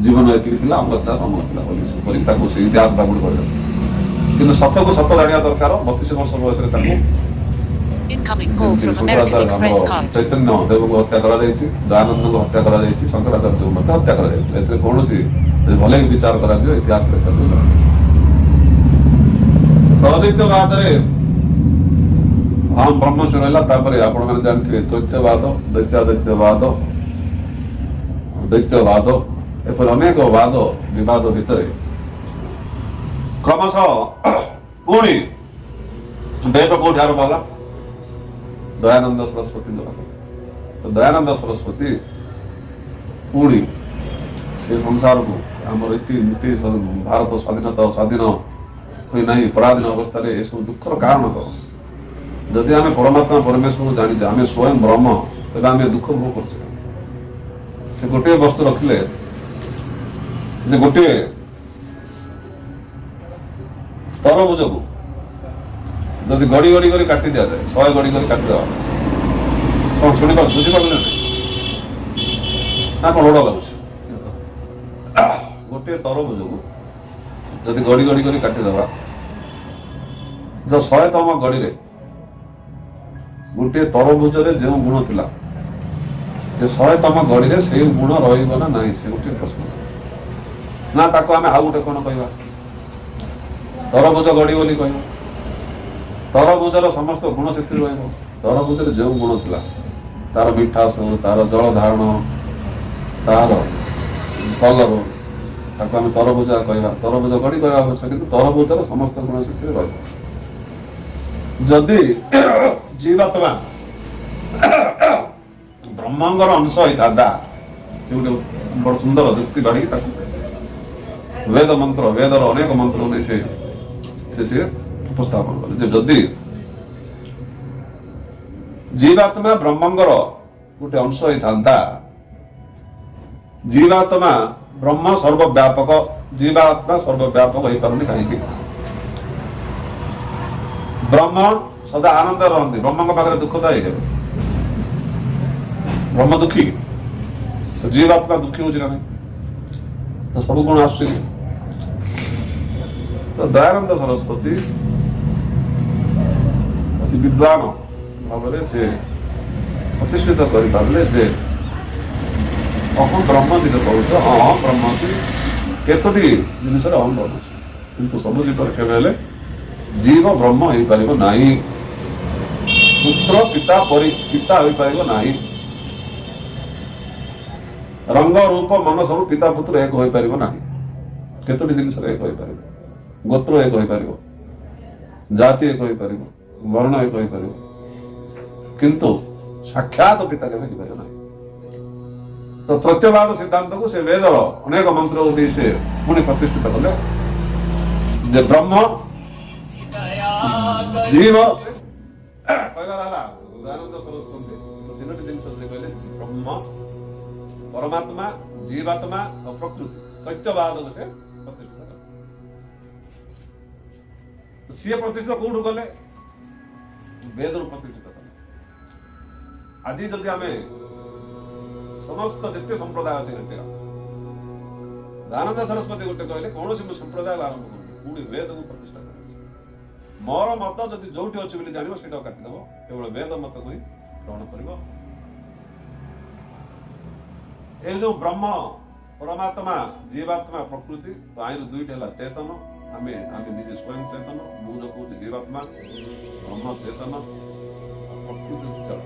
ଜୀବନ ଏତିକି ଥିଲା, ଅମୁକ ଥିଲା, ସମୁକ ଥିଲା ବୋଲି ସେ କରିକି ତାକୁ ସେ ଇତିହାସ ତାକୁ କରିଦେଲେ। କିନ୍ତୁ ସତକୁ ସତ ଜାଣିବା ଦରକାର। 32 ବର୍ଷ ବୟସରେ ତାକୁ ଚୈତନ୍ୟ ଦେବଙ୍କୁ ହତ୍ୟା କରାଯାଇଛି, ଦୟାନନ୍ଦଙ୍କୁ ହତ୍ୟା କରାଯାଇଛି, ଶଙ୍କରାଚାର୍ଯ୍ୟଙ୍କୁ ମଧ୍ୟ ହତ୍ୟା କରାଯାଇଥିଲା। ଏଥିରେ କୌଣସି ଭଲ ବିଚାର କରାଯିବ ଇତିହାସ ଲେଖାଯିବ। ଅଦ୍ୱୈତବାଦରେ ହଁ ବ୍ରହ୍ମ ରହିଲା। ତାପରେ ଆପଣମାନେ ଜାଣିଥିବେ ଦ୍ୱୈତବାଦ, ଦ୍ୱୈତାଦ୍ୱୈତବାଦ, ଦ୍ୱୈତବାଦ, ଏପରି ଅନେକ ବାଦ ବିବାଦ ଭିତରେ କ୍ରମଶଃ ପୁଣି ବେଦ କୋଉଠି ଆରମ୍ଭ ହେଲା? ଦୟାନନ୍ଦ ସରସ୍ୱତୀଙ୍କ ପାଖରେ। ତ ଦୟାନନ୍ଦ ସରସ୍ୱତୀ ପୁଣି ସେ ସଂସାରକୁ ଆମର ରୀତି ନୀତି, ଭାରତ ସ୍ୱାଧୀନତା ସ୍ୱାଧୀନ ହୋଇନାହିଁ, ପରାଧୀନ ଅବସ୍ଥାରେ, ଏସବୁ ଦୁଃଖର କାରଣ କଣ? ଯଦି ଆମେ ପରମାତ୍ମା ପରମେଶ୍ୱରକୁ ଜାଣିଛେ, ଆମେ ସ୍ୱୟଂ ବ୍ରହ୍ମ, ତେବେ ଆମେ ଦୁଃଖ ଭୋଗ କରୁଛେ। ସେ ଗୋଟିଏ ବସ୍ତୁ ରଖିଲେ ଯେ ଗୋଟିଏ ତରଭୁଜକୁ ଯଦି ଗଡ଼ି ଗଡ଼ି କରି କାଟି ଦିଆଯାଏ, 100 ଗଡ଼ି କରି କାଟିଦେବା, କଣ ଶୁଣିପାରୁ ବୁଝିପାରୁଛନ୍ତି ନା କଣ ରୋଡ଼ ଲାଗୁଛି? ଗୋଟିଏ ତରଭୁଜକୁ ଯଦି ଗଡ଼ି ଗଡ଼ି କରି କାଟିଦେବା, ଯୋଉ 100ତମ ଗଡ଼ିରେ ଗୋଟିଏ ତରଭୁଜରେ ଯେଉଁ ଗୁଣ ଥିଲା, ଯେ 100ତମ ଗଡ଼ିରେ ସେଇ ଗୁଣ ରହିବ ନା ନାହିଁ, ସେ ଗୋଟିଏ ପ୍ରଶ୍ନ ନା। ତାକୁ ଆମେ ଆଉ ଗୋଟେ କଣ କହିବା? ତରଭୁଜ ଗଡ଼ି ବୋଲି କହିବା। ତରଭୁଜର ସମସ୍ତ ଗୁଣ ସେଥିରେ ରହିବ। ତରଭୁଜରେ ଯେଉଁ ଗୁଣ ଥିଲା, ତାର ମିଠାସ, ତାର ଜଳ ଧାରଣ, ତାର କଲର, ତାକୁ ଆମେ ତରଭୁଜ କହିବା, ତରଭୁଜ ଗଡ଼ି କହିବା ଅବଶ୍ୟ, କିନ୍ତୁ ତରଭୁଜର ସମସ୍ତ ଗୁଣ ସେଥିରେ ରହିବ। ଯଦି ଜୀବାତ୍ମା ବ୍ରହ୍ମଙ୍କର ଅଂଶ ହେଇଥାନ୍ତା, ସେ ଗୋଟେ ବଡ ସୁନ୍ଦର ଯୁକ୍ତି ବାଢ଼ିକି ତାକୁ ବେଦ ମନ୍ତ୍ର, ବେଦର ଅନେକ ମନ୍ତ୍ର ନେଇ ସେ ସେ ଉପସ୍ଥାପନ କଲେ ଯେ ଯଦି ଜୀବାତ୍ମା ବ୍ରହ୍ମଙ୍କର ଗୋଟେ ଅଂଶ ହେଇଥାନ୍ତା, ଜୀବାତ୍ମା ବ୍ରହ୍ମ ସର୍ବବ୍ୟାପକ, ଜୀବାତ୍ମା ସର୍ବବ୍ୟାପକ ହେଇପାରୁନି କାହିଁକି? ବ୍ରହ୍ମ ସଦା ଆନନ୍ଦ ରହନ୍ତି, ବ୍ରହ୍ମଙ୍କ ପାଖରେ ଦୁଃଖ ଥାଏ କେବେ? ବ୍ରହ୍ମ ଦୁଃଖୀ, ତ ଜୀବାତ୍ମା ଦୁଃଖୀ ହଉଛି ନା ନାହିଁ? ତ ସବୁ ଗୁଣ ଆସୁଛି। ତ ଦୟାନନ୍ଦ ସରସ୍ୱତୀ ଅତି ବିଦ୍ୱାନ ଭାବରେ ସେ ପ୍ରତିଷ୍ଠିତ କରିପାରିଲେ ଯେ ଅହಂ ବ୍ରହ୍ମସି କହୁଛ, ଅହಂ ବ୍ରହ୍ମସି କେତୋଟି ଜିନିଷରେ ଅହಂ ବ୍ରହ୍ମସି, କିନ୍ତୁ ସବୁ ଜୀବରେ କେବେ ହେଲେ ଜୀବ ବ୍ରହ୍ମ ହେଇପାରିବ ନାହିଁ, ପୁତ୍ର ପିତା ପରି ପିତା ହୋଇପାରିବ ନାହିଁ, ରଙ୍ଗ ରୂପ ମନ ସବୁ ପିତା ପୁତ୍ର ଏକ ହୋଇପାରିବ ନାହିଁ। କେତୋଟି ଜିନିଷରେ ଏକ ହୋଇପାରିବ? ଗୋତ୍ର ଏକ ହୋଇପାରିବ, ଜାତି ଏକ ହୋଇପାରିବ, ବର୍ଣ୍ଣ ଏକ ହୋଇପାରିବ, କିନ୍ତୁ ସାକ୍ଷାତ ପିତା କେବେ ହେଇପାରିବ ନାହିଁ। ତ ତୃତୀୟବାଦ ସିଦ୍ଧାନ୍ତକୁ ସେ ବେଦର ଅନେକ ମନ୍ତ୍ରକୁ ଦେଇ ସେ ପୁଣି ପ୍ରତିଷ୍ଠିତ କଲେ ଯେ ବ୍ରହ୍ମ ଜୀବ। କହିବାର ହେଲା ଦୟାନନ୍ଦ ସରସ୍ୱତୀ ତିନୋଟି ଜିନିଷ ସେ କହିଲେ, ବ୍ରହ୍ମ, ପରମାତ୍ମା, ଜୀବାତ୍ମା ଆଉ ପ୍ରକୃତି। ତୃତୀୟବାଦକୁ ସେ ପ୍ରତିଷ୍ଠିତ କଲେ। ସିଏ ପ୍ରତିଷ୍ଠିତ କୋଉଠୁ କଲେ? ବେଦରୁ ପ୍ରତିଷ୍ଠିତ କଲେ। ଆଜି ଯଦି ଆମେ ସମସ୍ତ ଯେତେ ସମ୍ପ୍ରଦାୟ ଅଛି ଘଟିବା, ଦୟାନନ୍ଦ ସରସ୍ୱତୀ ଗୋଟେ କହିଲେ କୌଣସି ମୁଁ ସମ୍ପ୍ରଦାୟ ଆରମ୍ଭ କରୁନି, ପୁଣି ବେଦକୁ ପ୍ରତିଷ୍ଠା କରୁଛି। ମୋର ମତ ଯଦି ଯୋଉଠି ଅଛି ବୋଲି ଜାଣିବ ସେଇଟା କାଟିଦେବ, କେବଳ ବେଦ ମତକୁ ହିଁ ଗ୍ରହଣ କରିବ। ଏଇ ଯୋଉ ବ୍ରହ୍ମ, ପରମାତ୍ମା, ଜୀବାତ୍ମା, ପ୍ରକୃତି, ଆଇନ ଦୁଇଟି ହେଲା ଚେତନ, ଆମେ ଆମେ ନିଜେ ସ୍ୱୟଂ ଚେତନ, ମୁଁ ଯୋଉ କହୁଛି ଜୀବାତ୍ମା, ବ୍ରହ୍ମ ଚେତନ, ପ୍ରକୃତି ଜଳ,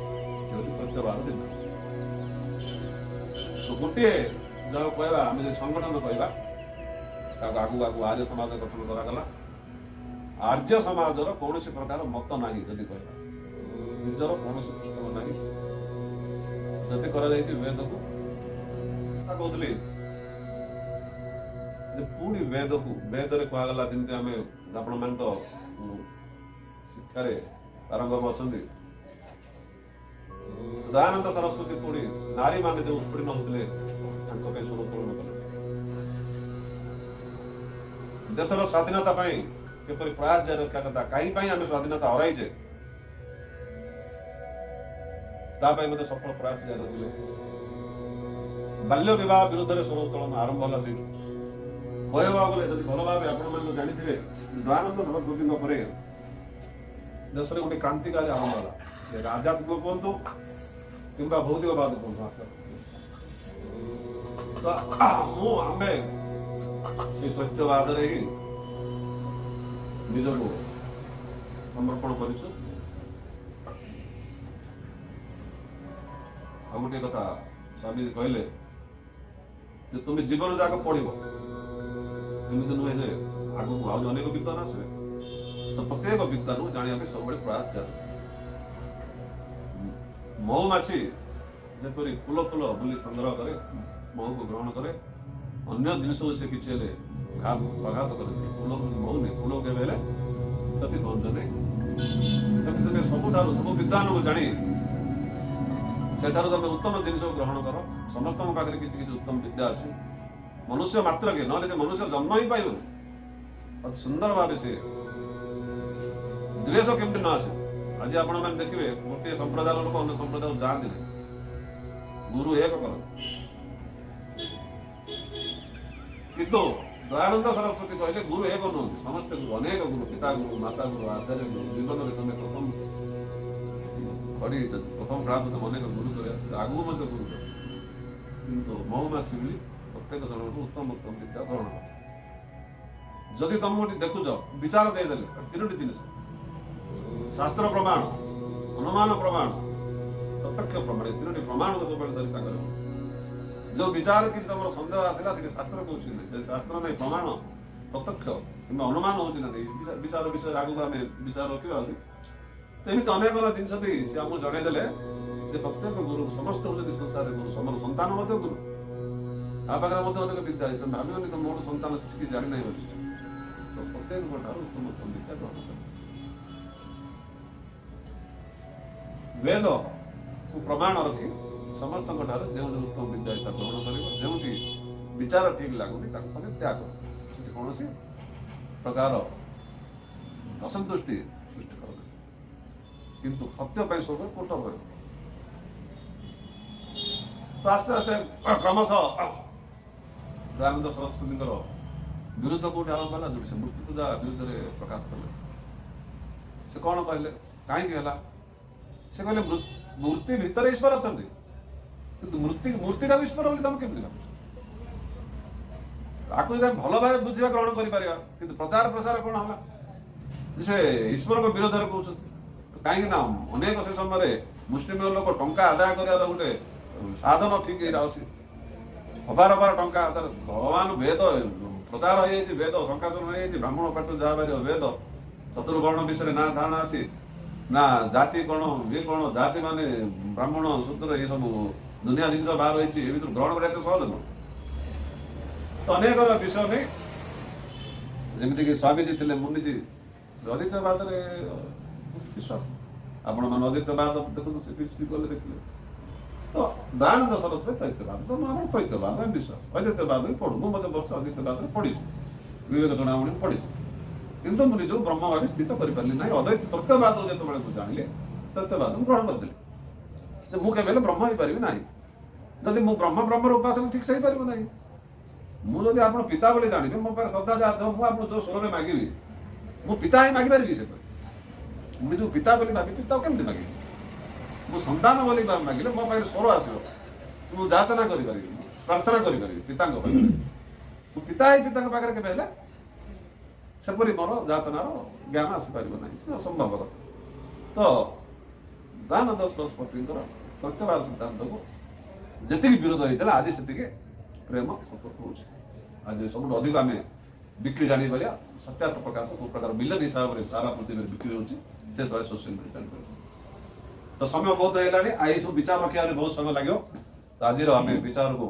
ହେଉଛି ତତ୍ତ୍ୱବାଦ ସିଦ୍ଧାନ୍ତ। ଗୋଟିଏ ଯାହାକୁ କହିବା ଆମେ ଯଦି ସଂଗଠନ କହିବା, ତାକୁ ଆଗକୁ ଆଗକୁ ଆର୍ଯ୍ୟ ସମାଜ ଗଠନ କରାଗଲା। ଆର୍ଯ୍ୟ ସମାଜର କୌଣସି ପ୍ରକାର ମତ ନାହିଁ, ଯଦି କହିବା ନିଜର କୌଣସି ପୁସ୍ତକ ନାହିଁ, ଯଦି କରାଯାଇଛି ବେଦକୁ। କହୁଥିଲି ଯେ ପୁଣି ବେଦକୁ, ବେଦରେ କୁହାଗଲା ଯେମିତି ଆମେ ଆପଣମାନେ ତ ଶିକ୍ଷାରେ ପାରଙ୍ଗମ ଅଛନ୍ତି। ଦୟାନନ୍ଦ ସରସ୍ୱତୀ ପୁଣି ନାରୀମାନେ ଯୋଉ ଉତ୍ପୀଡନ ହଉଥିଲେ ତାଙ୍କ ପାଇଁ ସ୍ୱର ଉତ୍ତୋଳନ କଲେ। ଦେଶର ସ୍ୱାଧୀନତା ପାଇଁ କିପରି ପ୍ରୟାସ ଜାରି ରଖିବା କଥା, କାହିଁ ପାଇଁ ଆମେ ସ୍ୱାଧୀନତା ହରାଇଛେ ତା ପାଇଁ ମଧ୍ୟ ସଫଳ ପ୍ରୟାସ ଜାରି ରଖିଲେ। ବାଲ୍ୟ ବିବାହ ବିରୁଦ୍ଧରେ ସ୍ୱର ଉତ୍ତୋଳନ ଆରମ୍ଭ ହେଲା ସେଇଠୁ। କହିବାକୁ ଗଲେ ଯଦି ଭଲ ଭାବେ ଆପଣମାନେ ଜାଣିଥିବେ, ଦୟାନନ୍ଦ ସରସ୍ୱତୀଙ୍କ ପରେ ଦେଶରେ ଗୋଟେ କ୍ରାନ୍ତିକାରୀ ଆରମ୍ଭ ହେଲା, ଆଧ୍ୟାତ୍ମିକ କୁହନ୍ତୁ କିମ୍ବା ଭୌତିକବାଦ କୁହନ୍ତୁ। ତ ମୁଁ ଆମେ ସେଇ ତଥ୍ୟବାଦରେ ହିଁ ନିଜକୁ ସମର୍ପଣ କରିଛୁ। ଆଉ ଗୋଟିଏ କଥା ସ୍ୱାମୀଜୀ କହିଲେ ଯେ ତୁମେ ଜୀବନ ଯାକ ପଢିବ, ଏମିତି ନୁହେଁ ଯେ ଆଗକୁ ଆହୁରି ଅନେକ ବିଦ୍ୱାନ ଆସିବେ, ତ ପ୍ରତ୍ୟେକ ବିଦ୍ୱାନକୁ ଜାଣିବା ପାଇଁ ସବୁବେଳେ ପ୍ରୟାସ ଜାରି। ମହୁମାଛି ଯେପରି ଫୁଲ ଫୁଲ ବୁଲି ସଂଗ୍ରହ କରେ, ମହୁକୁ ଗ୍ରହଣ କରେ, ଅନ୍ୟ ଜିନିଷକୁ ସେ କିଛି ହେଲେ ଆଘାତ କରେ, ଫୁଲ ମହୁ ନୁହେଁ, ଫୁଲ କେବେ ହେଲେ କ୍ଷତି ପହଞ୍ଚେ ନାହିଁ। ସେମିତି ତୁମେ ସବୁଠାରୁ ସବୁ ବିଦ୍ୱାନକୁ ଜାଣି ସେଠାରୁ ତମେ ଉତ୍ତମ ଜିନିଷକୁ ଗ୍ରହଣ କର। ସମସ୍ତଙ୍କ ପାଖରେ କିଛି କିଛି ଉତ୍ତମ ବିଦ୍ୟା ଅଛି, ମନୁଷ୍ୟ ମାତ୍ରକେ, ନହେଲେ ସେ ମନୁଷ୍ୟ ଜନ୍ମ ହିଁ ପାଇବନି। ଅତି ସୁନ୍ଦର ଭାବେ ସେ ଦ୍ୱେଷ କେମିତି ନ ଆସେ। ଆଜି ଆପଣମାନେ ଦେଖିବେ ଗୋଟିଏ ସମ୍ପ୍ରଦାୟର ଲୋକ ଅନ୍ୟ ସମ୍ପ୍ରଦାୟକୁ ଯାଆନ୍ତି ନାହିଁ, ଗୁରୁ ଏକ କରନ୍ତି। କିନ୍ତୁ ଦୟାନନ୍ଦ ସରସ୍ୱତୀ କହିଲେ ଗୁରୁ ଏକ ନୁହନ୍ତି, ସମସ୍ତେ ଗୁରୁ, ଅନେକ ଗୁରୁ, ପିତା ଗୁରୁ, ମାତା ଗୁରୁ, ଆଚାର୍ଯ୍ୟ ଗୁରୁ। ଜୀବନରେ ତମେ ପ୍ରଥମ ଖଡ଼ି ପ୍ରଥମ କ୍ଲାସ ତମେ ଅନେକ ଗୁରୁ କରିବା, ଆଗକୁ ମଧ୍ୟ ଗୁରୁ କର, କିନ୍ତୁ ମହୁମାଛି ବୋଲି ପ୍ରତ୍ୟେକ ଜଣଙ୍କୁ ଉତ୍ତମ ଉତ୍ତମ ବିଦ୍ୟା ଗ୍ରହଣ କର। ଯଦି ତମେ ଗୋଟେ ଦେଖୁଛ ବିଚାର ଦେଇଦେଲେ ତିନୋଟି ଜିନିଷ, ଶାସ୍ତ୍ର ପ୍ରମାଣ, ଅନୁମାନ ପ୍ରମାଣ, ପ୍ରତ୍ୟକ୍ଷ ପ୍ରମାଣ, ଏ ତିନୋଟି ପ୍ରମାଣକୁ ସବୁବେଳେ ଧରି ସାଙ୍ଗରେ ଯୋଉ ବିଚାର କିଛି ତମର ସନ୍ଦେହ ଆସିଲା ସେଠି ଶାସ୍ତ୍ର କହୁଛି ନାହିଁ, ଯଦି ଶାସ୍ତ୍ର ନାହିଁ ପ୍ରମାଣ ପ୍ରତ୍ୟକ୍ଷ କିମ୍ବା ଅନୁମାନ ହଉଛି ନା ନାହିଁ, ବିଚାର ବିଷୟରେ ଆଗକୁ ଆମେ ବିଚାର ରଖିବା। ଆହୁରି ଏମିତି ଅନେକ ଜିନିଷ ଦେଇ ସେ ଆମକୁ ଜଣେଇଦେଲେ ଯେ ପ୍ରତ୍ୟେକ ଗୁରୁ ସମସ୍ତେ ହଉଛନ୍ତି ସଂସାରରେ ଗୁରୁ, ସମର ସନ୍ତାନ ମଧ୍ୟ ଗୁରୁ, ତା ପାଖରେ ମଧ୍ୟ ଅନେକ ବିଦ୍ୟା ଅଛି। ତମେ ଭାବିବନି ତ ମୋର ସନ୍ତାନ କିଛି ଜାଣିନାହିଁ ବୋଲି, ତ ପ୍ରତ୍ୟେକଙ୍କ ଠାରୁ ଉତ୍ତମ ଉତ୍ତମ ବିଦ୍ୟା ଗ୍ରହଣ କର। ବେଦକୁ ପ୍ରମାଣ ରଖି ସମସ୍ତଙ୍କ ଠାରେ ଯେଉଁ ଯେଉଁ ଉତ୍ତମ ବିଦ୍ୟା ତାକୁ ଗ୍ରହଣ କରିବ। ଯେଉଁଠି ବିଚାର ଠିକ ଲାଗୁନି ତାକୁ ତମେ ତ୍ୟାଗ କର, ସେଠି କୌଣସି ପ୍ରକାର ଅସନ୍ତୁଷ୍ଟି ସୃଷ୍ଟି କର ନାହିଁ, କିନ୍ତୁ ସତ୍ୟ ପାଇଁ ସବୁବେଳେ କୋଟ ରହିବ। ତ ଆସ୍ତେ ଆସ୍ତେ କ୍ରମଶଃ ଦୟାନନ୍ଦ ସରସ୍ୱତୀଙ୍କର ବିରୁଦ୍ଧ କୋଉଠି ଆରମ୍ଭ ହେଲା, ଯୋଉଠି ସେ ମୂର୍ତ୍ତି ପୂଜା ବିରୁଦ୍ଧରେ ପ୍ରକାଶ କଲେ। ସେ କ'ଣ କହିଲେ, କାହିଁକି ହେଲା? ସେ କହିଲେ ମୂର୍ତ୍ତି ଭିତରେ ଈଶ୍ୱର ଅଛନ୍ତି, କିନ୍ତୁ ମୂର୍ତ୍ତିଟାକୁ ଈଶ୍ୱର ବୋଲି ତମେ କେମିତି ଭାବୁଛ? ତାକୁ ଯଦି ଆମେ ଭଲ ଭାବେ ବୁଝିବା ଗ୍ରହଣ କରିପାରିବା, କିନ୍ତୁ ପ୍ରଚାର ପ୍ରସାର କ'ଣ ହେଲା ସେ ଈଶ୍ୱରଙ୍କ ବିରୋଧରେ କହୁଛନ୍ତି। କାହିଁକି ନା ଅନେକ ସେ ସମୟରେ ମୁସଲିମ ଲୋକ ଟଙ୍କା ଆଦାୟ କରିବାର ଗୋଟେ ସାଧନ ଠିକ ଏଇଟା ଅଛି, ଅପାର ଅପାର ଟଙ୍କା। ଭଗବାନ ବେଦ ପ୍ରଚାର ହେଇଯାଇଛି, ବେଦ ସଂକାଶନ ହେଇଯାଇଛି, ବ୍ରାହ୍ମଣ ପାଠରୁ ଯାହା ବାହାରିବ ବେଦ ଚତୁର୍ବର୍ଣ୍ଣ ବିଷୟରେ ନା ଧାରଣା ଅଛି ନା ଜାତି କ'ଣ ଇଏ କ'ଣ, ଜାତି ମାନେ ବ୍ରାହ୍ମଣ ଶୂଦ୍ର ଏ ସବୁ ଦୁନିଆ ଜିନିଷ ବାହାର ହେଇଛି, ଏ ଭିତରୁ ଗ୍ରହଣ କରିବା ଏତେ ସହଜ ନୁହଁ। ତ ଅନେକ ବିଷୟ ନେଇ ଯେମିତିକି ସ୍ୱାମୀଜୀ ଥିଲେ, ମୁନିଜୀ ଅଦ୍ୱୈତବାଦରେ ବିଶ୍ୱାସ, ଆପଣମାନେ ଅଦ୍ୱୈତବାଦ ଦେଖନ୍ତୁ, ସେ ପିଏଚଡି କଲେ ଦେଖିଲେ। ତ ଦୟାନନ୍ଦ ସରସ୍ୱତୀ ତ୍ୱୈତବାଦ, ତ ଆମର ତ୍ୱୈତବାଦ ବିଶ୍ୱାସ, ଅଦ୍ୱୈତବାଦ ବି ପଢୁ। ମୁଁ ମଧ୍ୟ ବର୍ଷ ଅଦ୍ୱୈତବାଦରେ ପଢିଛି, ବିବେକ ଚୂଡ଼ାମଣି ପଢିଛି, କିନ୍ତୁ ମୁଁ ନିଜକୁ ବ୍ରହ୍ମ ଭାବେ ସ୍ଥିତ କରିପାରିଲି ନାହିଁ। ଅଦ୍ୱୈତ ତତ୍ତ୍ୱବାଦ ଯେତେବେଳେ ମୁଁ ଜାଣିଲି, ତତ୍ତ୍ୱବାଦ ମୁଁ ଗ୍ରହଣ କରିଦେଲି ଯେ ମୁଁ କେବେ ହେଲେ ବ୍ରହ୍ମ ହେଇପାରିବି ନାହିଁ। ଯଦି ମୁଁ ବ୍ରହ୍ମର ଉପାସନା ଠିକ୍ ସେ ହେଇପାରିବ ନାହିଁ। ମୁଁ ଯଦି ଆପଣ ପିତା ବୋଲି ଜାଣିବି, ମୋ ପାଖରେ ଶ୍ରଦ୍ଧା ଯାହା ଥିବ, ମୁଁ ଆପଣ ଯୋଉ ସ୍ୱରରେ ମାଗିବି, ମୁଁ ପିତା ହିଁ ମାଗିପାରିବି? ସେପରି ମୁଁ ନିଜକୁ ପିତା ବୋଲି ଭାବି ପିତାକୁ କେମିତି ମାଗିବି? ମୁଁ ସନ୍ତାନ ବୋଲି ମାଗିଲେ ମୋ ପାଖରେ ସ୍ୱର ଆସିବ, ମୁଁ ଯାଚନା କରିପାରିବି, ପ୍ରାର୍ଥନା କରିପାରିବି ପିତାଙ୍କ ପାଖରେ। ମୁଁ ପିତା ହେଇ ପିତାଙ୍କ ପାଖରେ କେବେ ହେଲେ ସେପରି ମୋର ଯାଚନାର ଜ୍ଞାନ ଆସିପାରିବ ନାହିଁ, ସେ ଅସମ୍ଭବ କଥା। ତ ଦୟାନନ୍ଦ ସରସ୍ୱତୀଙ୍କର ତତ୍ତ୍ୱବାଦ ସିଦ୍ଧାନ୍ତକୁ ଯେତିକି ବିରୋଧ ହେଇଥିଲା, ଆଜି ସେତିକି ପ୍ରେମ ସମ୍ପର୍କ ହେଉଛି। ଆଜି ସବୁଠୁ ଅଧିକ ଆମେ ବିକ୍ରି ଜାଣିପାରିବା, ସତ୍ୟାର୍ଥ ପ୍ରକାଶ କୋଉ ପ୍ରକାର ମିଲନ ହିସାବରେ ସାରା ପୃଥିବୀରେ ବିକ୍ରି ହେଉଛି, ସେ ସବୁ ସୋସିଆଲ ମିଡ଼ିଆ ଜାଣିପାରିବା। ତ ସମୟ ବହୁତ ହେଇଗଲାଣି, ଆଉ ଏଇସବୁ ବିଚାର ରଖିବା ବହୁତ ସମୟ ଲାଗିବ। ତ ଆଜିର ଆମେ ବିଚାରକୁ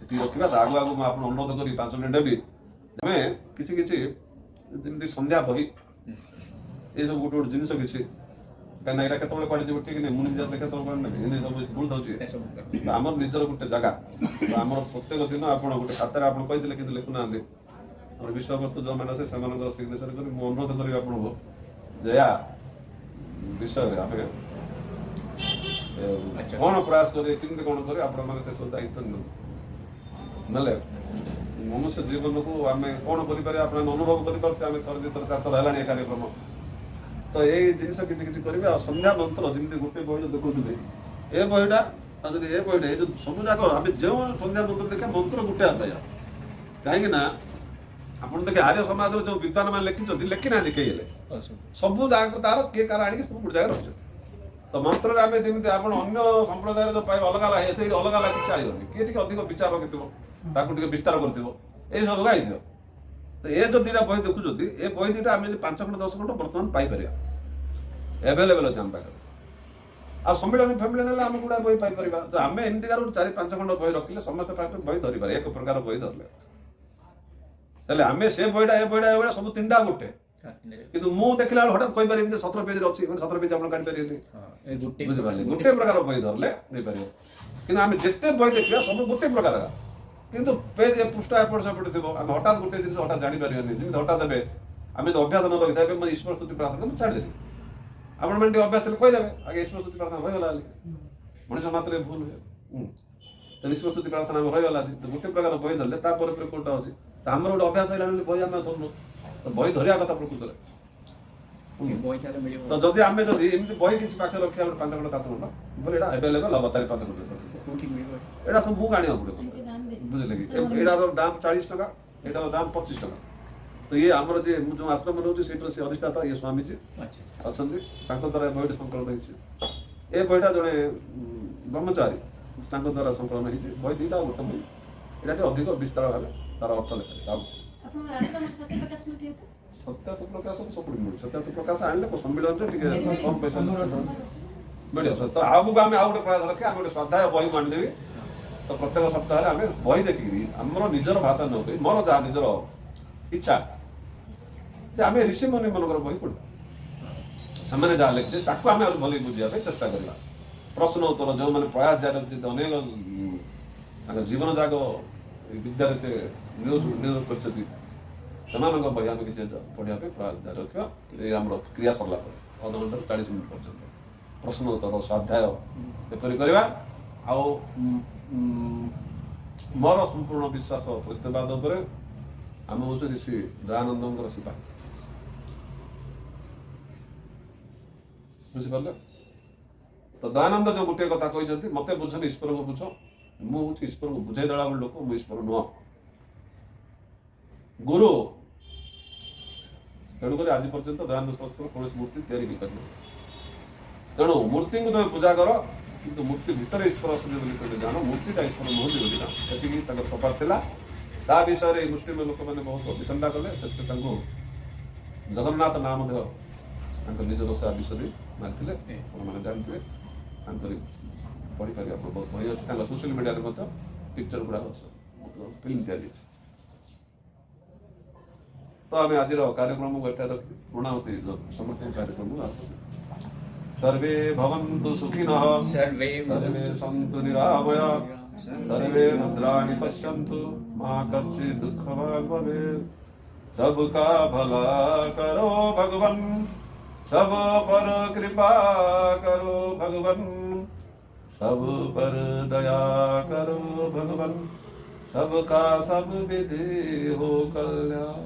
ଏତିକି ରଖିବା। ତ ଆଗୁ ଆଗକୁ ମୁଁ ଆପଣ ଅନୁରୋଧ କରି 5 ମିନିଟ୍ ଦେବି। ଆମେ କିଛି କିଛି ଯେମିତି ସନ୍ଧ୍ୟା ବହି ଏସବୁ ଗୋଟେ ଗୋଟେ ଜିନିଷ କିଛି, କାହିଁକିନା ଏଇଟା କେତେବେଳେ କୁଆଡ଼େ ଯିବ ଠିକ ନାହିଁ, ମୁଁ ନିଜେ ଆସିଲେ କେତେବେଳେ କୁଆଡ଼େ ନେବି, ଏମିତି ସବୁ ବୁଲୁଥାଉଛି। ତ ଆମର ନିଜର ଗୋଟେ ଜାଗା, ତ ଆମର ପ୍ରତ୍ୟେକ ଦିନ ଆପଣ ଗୋଟେ ଖାତାରେ ଆପଣ କହିଥିଲେ କିନ୍ତୁ ଲେଖୁନାହାନ୍ତି। ଆମର ବିଷୟବସ୍ତୁ ଯେଉଁମାନେ ଅଛି ସେମାନଙ୍କର ସିଗ୍ନେଚର କରି ମୁଁ ଅନୁରୋଧ କରିବି ଆପଣଙ୍କୁ ଯେ ଏହା ବିଷୟରେ ଆମେ କ'ଣ ପ୍ରୟାସ କରିବେ, କେମିତି କ'ଣ କରିବେ, ଆପଣମାନେ ସେସବୁ ଦାୟିତ୍ୱ ନିଅନ୍ତୁ। ନହେଲେ ମନୁଷ୍ୟ ଜୀବନକୁ ଆମେ କ'ଣ କରିପାରିବା ଆପଣ ଅନୁଭବ କରିପାରୁଛେ। ଆମେ ଥରେ 2 ଥର 4 ଥର ହେଲାଣି ଏ କାର୍ଯ୍ୟକ୍ରମ। ତ ଏଇ ଜିନିଷ କିଛି କିଛି କରିବେ। ଆଉ ସନ୍ଧ୍ୟା ମନ୍ତ୍ର ଯେମିତି ଗୋଟେ ବହିରେ ଦେଖୁଥିଲି, ଏ ବହିଟା ଆଉ ଯଦି ଏ ବହିଟା ଏ ଯୋଉ ସବୁ ଯାକ ଆମେ ଯେଉଁ ସନ୍ଧ୍ୟା ମନ୍ତ୍ର ଦେଖିବା, ମନ୍ତ୍ର ଗୋଟେ ପାଇବା। କାହିଁକି ନା ଆପଣ ଦେଖେ ଆର୍ୟ ସମାଜର ଯୋଉ ବିଦ୍ୱାନ ମାନେ ଲେଖିଛନ୍ତି, ଲେଖିନାହାନ୍ତି କେହି ହେଲେ, ସବୁ ଯାକ ତାର କିଏ କାହାର ଆଣିକି ସବୁ ଗୋଟେ ଜାଗାରେ ରଖିଛନ୍ତି। ତ ମନ୍ତ୍ରରେ ଆମେ ଯେମିତି ଆପଣ ଅନ୍ୟ ସମ୍ପ୍ରଦାୟରେ ଯୋଉ ପାଇବେ ଅଲଗା ଅଲଗା ହେଇଯାଇଥିବ, ଏଇଠି ଅଲଗା ଅଲଗା କିଛି ଆଇବନି। କିଏ ଟିକେ ଅଧିକ ବିଚାର ରଖିଥିବ, ତାକୁ ଟିକେ ବିସ୍ତାର କରିଥିବ, ଏଇ ସବୁ ହେଇଥିବ। ତ ଏ ଯୋଉ 2ଟା ବହି ଦେଖୁଛନ୍ତି, ଏ ବହି 2ଟା ଆମେ ଯଦି 5 ଖଣ୍ଡ 10 ଖଣ୍ଡ ବର୍ତ୍ତମାନ ପାଇପାରିବା, ଆଭେଲେବଲ୍ ଅଛି ଆମ ପାଖରେ। ଆଉ ସମ୍ମିଳନୀ ଫେମିଳନୀ ହେଲେ ଆମେ ଗୁଡ଼ାଏ ବହି ପାଇପାରିବା। ତ ଆମେ ଏମିତିକାର ଗୋଟେ 4-5 ଖଣ୍ଡ ବହି ରଖିଲେ ସମସ୍ତେ ପାଖରେ ବହି ଧରିପାରିବା, ଏକ ପ୍ରକାର ବହି ଧରିଲେ। ହେଲେ ଆମେ ସେ ବହିଟା ଏ ବହିଟା ଏ ବହିଟା ସବୁ 3ଟା ଗୋଟେ, କିନ୍ତୁ ମୁଁ ଦେଖିଲା ବେଳକୁ ହଠାତ୍ କହିପାରିବି ଯେ 17 ପେଜରେ ଅଛି, ମାନେ 17 ପେଜ ଆପଣ କାଢିପାରିବେନି, ବୁଝିପାରିଲେ? ଗୋଟେ ପ୍ରକାର ବହି ଧରିଲେ ନେଇପାରିବ। କିନ୍ତୁ ଆମେ ଯେତେ ବହି ଦେଖିବା ସବୁ ଗୋଟେ ପ୍ରକାର, କିନ୍ତୁ ପେଜ ପୃଷ୍ଠା ଏପଟ ସେପଟ ଥିବ। ଆମେ ହଠାତ୍ ଗୋଟେ ଜିନିଷ ହଠାତ୍ ଜାଣିପାରିବାନି। ଯେମିତି ହଠାତ୍ ଏବେ ଆମେ ଯଦି ଅଭ୍ୟାସ ନ ରଖିଥିବା, ଏବେ ମୁଁ ଈଶ୍ୱର ସ୍ତୁତି ପ୍ରାର୍ଥନା ମୁଁ ଛାଡ଼ିଦେଲି, ଆପଣମାନେ ଟିକେ ଅଭ୍ୟାସ ଥିଲେ କହିଦେବେ ଆଜ୍ଞା ଈଶ୍ୱର ସ୍ତୁତି ପ୍ରାର୍ଥନା ରହିଗଲା ବୋଲି। ମଣିଷ ମାତ୍ରେ ଭୁଲ ହୁଏ। ତ ଈଶ୍ୱର ସ୍ତୁତି ପ୍ରାର୍ଥନା ଆମର ରହିଗଲା। ତ ଗୋଟେ ପ୍ରକାର ବହି ଧରିଲେ ତାପରେ ପରେ କୋଉଟା ଅଛି, ତ ଆମର ଗୋଟେ ଅଭ୍ୟାସ ହେଇଲାଣି ବୋଲି ବହି ଆମେ ଧରୁନୁ। ତ ବହି ଧରିବା କଥା ପ୍ରକୃତରେ। ତ ଯଦି ଆମେ ଯଦି ଏମିତି ବହି କିଛି ପାଖରେ ରଖିବା ଗୋଟେ 5 ଖଣ୍ଡ 7 ଖଣ୍ଡ ବୋଲେ ଏଇଟା ଆଭେଲେବଲ୍ ହବ 4-5 ଖଣ୍ଡ। ଏଇଟା ସବୁ ମୁଁ ଆଣିବାକୁ ପଡ଼ିବ, ବୁଝିଲେ କି? ଏଇଟାର ଦାମ 40 ଟଙ୍କା, ଏଇଟାର ଦାମ 25 ଟଙ୍କା। ତ ଇଏ ଆମର ଯିଏ ମୁଁ ଯେଉଁ ଆଶ୍ରମ ରହୁଛି ସେଇଟାର ସେ ଅଧିଷ୍ଠାତା ଇଏ ସ୍ୱାମୀଜୀ ଅଛନ୍ତି, ତାଙ୍କ ଦ୍ୱାରା ଏ ବହିଟି ସଂକଳନ ହେଇଛି। ଏ ବହିଟା ଜଣେ ବ୍ରହ୍ମଚାରୀ ତାଙ୍କ ଦ୍ୱାରା ସଂକଳନ ହେଇଛି। ବହି 2ଟା ଗୋଟେ ବହି, ଏଇଟା ଟିକେ ଅଧିକ ବିସ୍ତାର ଭାବେ ତାର ଅର୍ଥ ଲେଖା ଯାଉଛି। ସତ୍ୟାର୍ଥ ପ୍ରକାଶ ସବୁଠି ମିଳୁଛି। ସତ୍ୟାର୍ଥ ପ୍ରକାଶ ଆଣିଲେ ସମ୍ମିଳନୀରେ ଟିକେ କମ ପଇସା ମିଳିବ। ତ ଆଗକୁ ଆମେ ଆଉ ଗୋଟେ ପ୍ରୟାସ ରଖିବା, ଆମେ ଗୋଟେ ସ୍ୱାଧ୍ୟାୟ ବହି ମୁଁ ଆଣିଦେବି। ତ ପ୍ରତ୍ୟେକ ସପ୍ତାହରେ ଆମେ ବହି ଦେଖିକିରି ଆମର ନିଜର ଭାଷା ନ କହି ମୋର ଯାହା ନିଜର ଇଚ୍ଛା ଯେ ଆମେ ଋଷିମୁନି ମାନଙ୍କର ବହି ପଢିବା। ସେମାନେ ଯାହା ଲେଖିଛନ୍ତି ତାକୁ ଆମେ ଆହୁରି ଭଲକି ବୁଝିବା ପାଇଁ ଚେଷ୍ଟା କରିବା। ପ୍ରଶ୍ନ ଉତ୍ତର ଯେଉଁମାନେ ପ୍ରୟାସ ଜାରି ରଖିଛନ୍ତି, ଅନେକ ତାଙ୍କ ଜୀବନ ଯାକ ଏଇ ବିଦ୍ୟାରେ ସେ ନିୟୋଜ କରିଛନ୍ତି, ସେମାନଙ୍କ ବହି ଆମେ କିଛି ପଢ଼ିବା ପାଇଁ ପ୍ରୟାସ ଜାରି ରଖିବା। ଏଇ ଆମର କ୍ରିୟା ସରିଲା ପରେ ଅଧଘଣ୍ଟାରୁ 40 ମିନିଟ୍ ପର୍ଯ୍ୟନ୍ତ ପ୍ରଶ୍ନ ଉତ୍ତର ସ୍ୱାଧ୍ୟାୟ ଏପରି କରିବା। ଆଉ ମୋର ସମ୍ପୂର୍ଣ୍ଣ ବିଶ୍ୱାସ ତ୍ରିତ୍ୱବାଦ ଉପରେ। ଆମେ ହେଉଛୁ ଋଷି ଦୟାନନ୍ଦଙ୍କର ସିପାହୀ, ବୁଝିପାରିଲେ ତ? ଦୟାନନ୍ଦ ଯୋଉ ଗୋଟିଏ କଥା କହିଛନ୍ତି, ମତେ ବୁଝନି ଈଶ୍ୱରଙ୍କୁ ବୁଝ। ମୁଁ ହଉଛି ଈଶ୍ୱରଙ୍କୁ ବୁଝେଇ ଦେଲା ଭଳି ଲୋକ, ମୁଁ ଈଶ୍ୱର ନୁହଁ। ଗୁରୁ ତେଣୁକରି ଆଜି ପର୍ଯ୍ୟନ୍ତ ଦୟାନନ୍ଦ ସରସ୍ୱତୀଙ୍କର କୌଣସି ମୂର୍ତ୍ତି ତିଆରି ହେଇପାରିନି। ତେଣୁ ମୂର୍ତ୍ତିଙ୍କୁ ତମେ ପୂଜା କର, କିନ୍ତୁ ମୂର୍ତ୍ତି ଭିତରେ ଈଶ୍ୱର ଅଛନ୍ତି ବୋଲି ତମେ ଜାଣ, ମୂର୍ତ୍ତିଟା ଈଶ୍ୱର ନୁହନ୍ତି ବୋଲି ଜାଣ। ଏତିକି ତାଙ୍କର ତଫାତ ଥିଲା। ତା ବିଷୟରେ ଏଇ ମୁସଲିମ ଲୋକମାନେ ବହୁତ ବିତଣ୍ଡା କଲେ। ସେଥିରେ ତାଙ୍କୁ ଜଗନ୍ନାଥ ନାମ ଦେହ ତାଙ୍କ ନିଜ ରୋଷା ବିଷ ଦେଇ ମାରିଥିଲେ। ଆପଣମାନେ ଜାଣିଥିବେ, ତାଙ୍କରି ପଢ଼ିପାରିବେ ଆପଣ, ବହୁତ ବହି ଅଛି। ତାଙ୍କ ସୋସିଆଲ ମିଡ଼ିଆରେ ମଧ୍ୟ ପିକ୍ଚର ଗୁଡ଼ାକ ଅଛି, ଫିଲ୍ମ ତିଆରି ହେଇଛି। ତ ଆମେ ଆଜିର କାର୍ଯ୍ୟକ୍ରମକୁ ଏଠାରେ ରଖି ପୂର୍ଣ୍ଣାହୁତି ସମର୍ପଣ କାର୍ଯ୍ୟକ୍ରମ। सर्वे भवन्तु सुखिनः, सर्वे सर्वे सन्तु निरामया, सर्वे भद्राणि पश्यन्तु, मा कश्चित् दुःखभाग् भवेत्। सबका भला करो भगवान, सब पर कृपा करो भगवान, सब पर दया करो भगवान, सबका सब विधि हो कल्याण।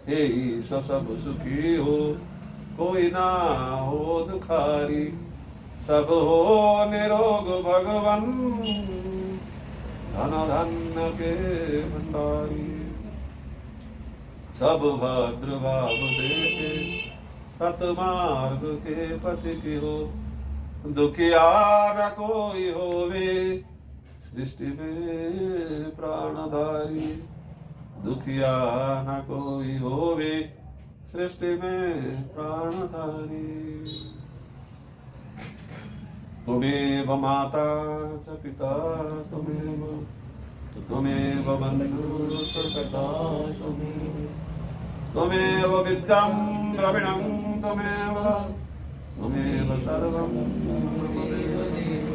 हे ईश सब सुखी हो, कोई ना हो दुखारी, सब हो निरोग भगवान, धन धन्य के भंडारी। सब भद्र भाव देखे, सतमार्ग के पथिक हो, दुखिया न कोई होवे, सृष्टि में प्राणधारी। दुखिया न कोई होवे, सृष्टि में प्राणधारी। त्वमेव माता च पिता त्वमेव, त्वमेव बन्धुश्च सखा त्वमेव, त्वमेव विद्यां द्रविणं त्वमेव, त्वमेव सर्वं मम देव देव,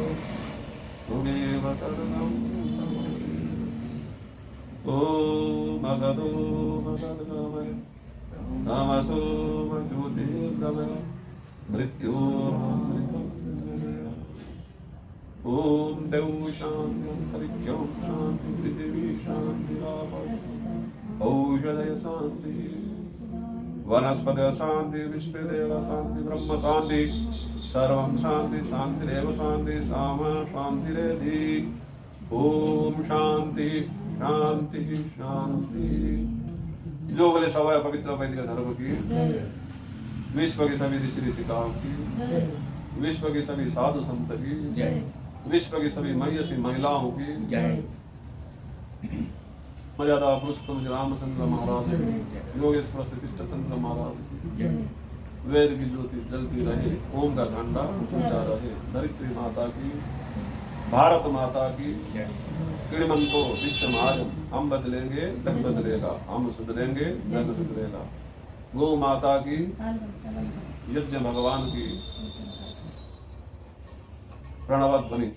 त्वमेव सर्वं मम देव। ॐ असतो सद्गमय, तमसो ज्योतिर्गमय, मृत्योर्मृतं गमय। ॐ देव शान्ति अन्तरिक्षं शान्ति पृथिवी शान्तिरापः, औषधय शान्ति, वनस्पतय शान्ति, विश्वदेव शान्ति, ब्रह्म शान्ति, सर्वं शान्ति, शान्तिरेव शान्ति, सामा शान्तिरेधि। ॐ शान्ति शान्ति शान्ति। जो बोले सवाय पवित्र वैदिक धर्म की, विश्व के सभी ऋषि ऋषिकाओं की, विश्व के सभी साधु संत की, विश्व की सभी मयसी महिलाओं की जय। मर्यादा पुरुषोत्तम श्री रामचंद्र महाराज, योगेश्वर श्री कृष्णचंद्र महाराज की, वेद की ज्योति जलती रहे, ओम का झंडा ऊंचा रहे, धरित्री माता की, भारत माता की। किणमंतो विश्व महाजन, हम बदलेंगे जग बदलेगा, हम सुधरेंगे जग सुधरेगा। गौ माता की, यज्ञ भगवान की। प्रणव ध्वनि।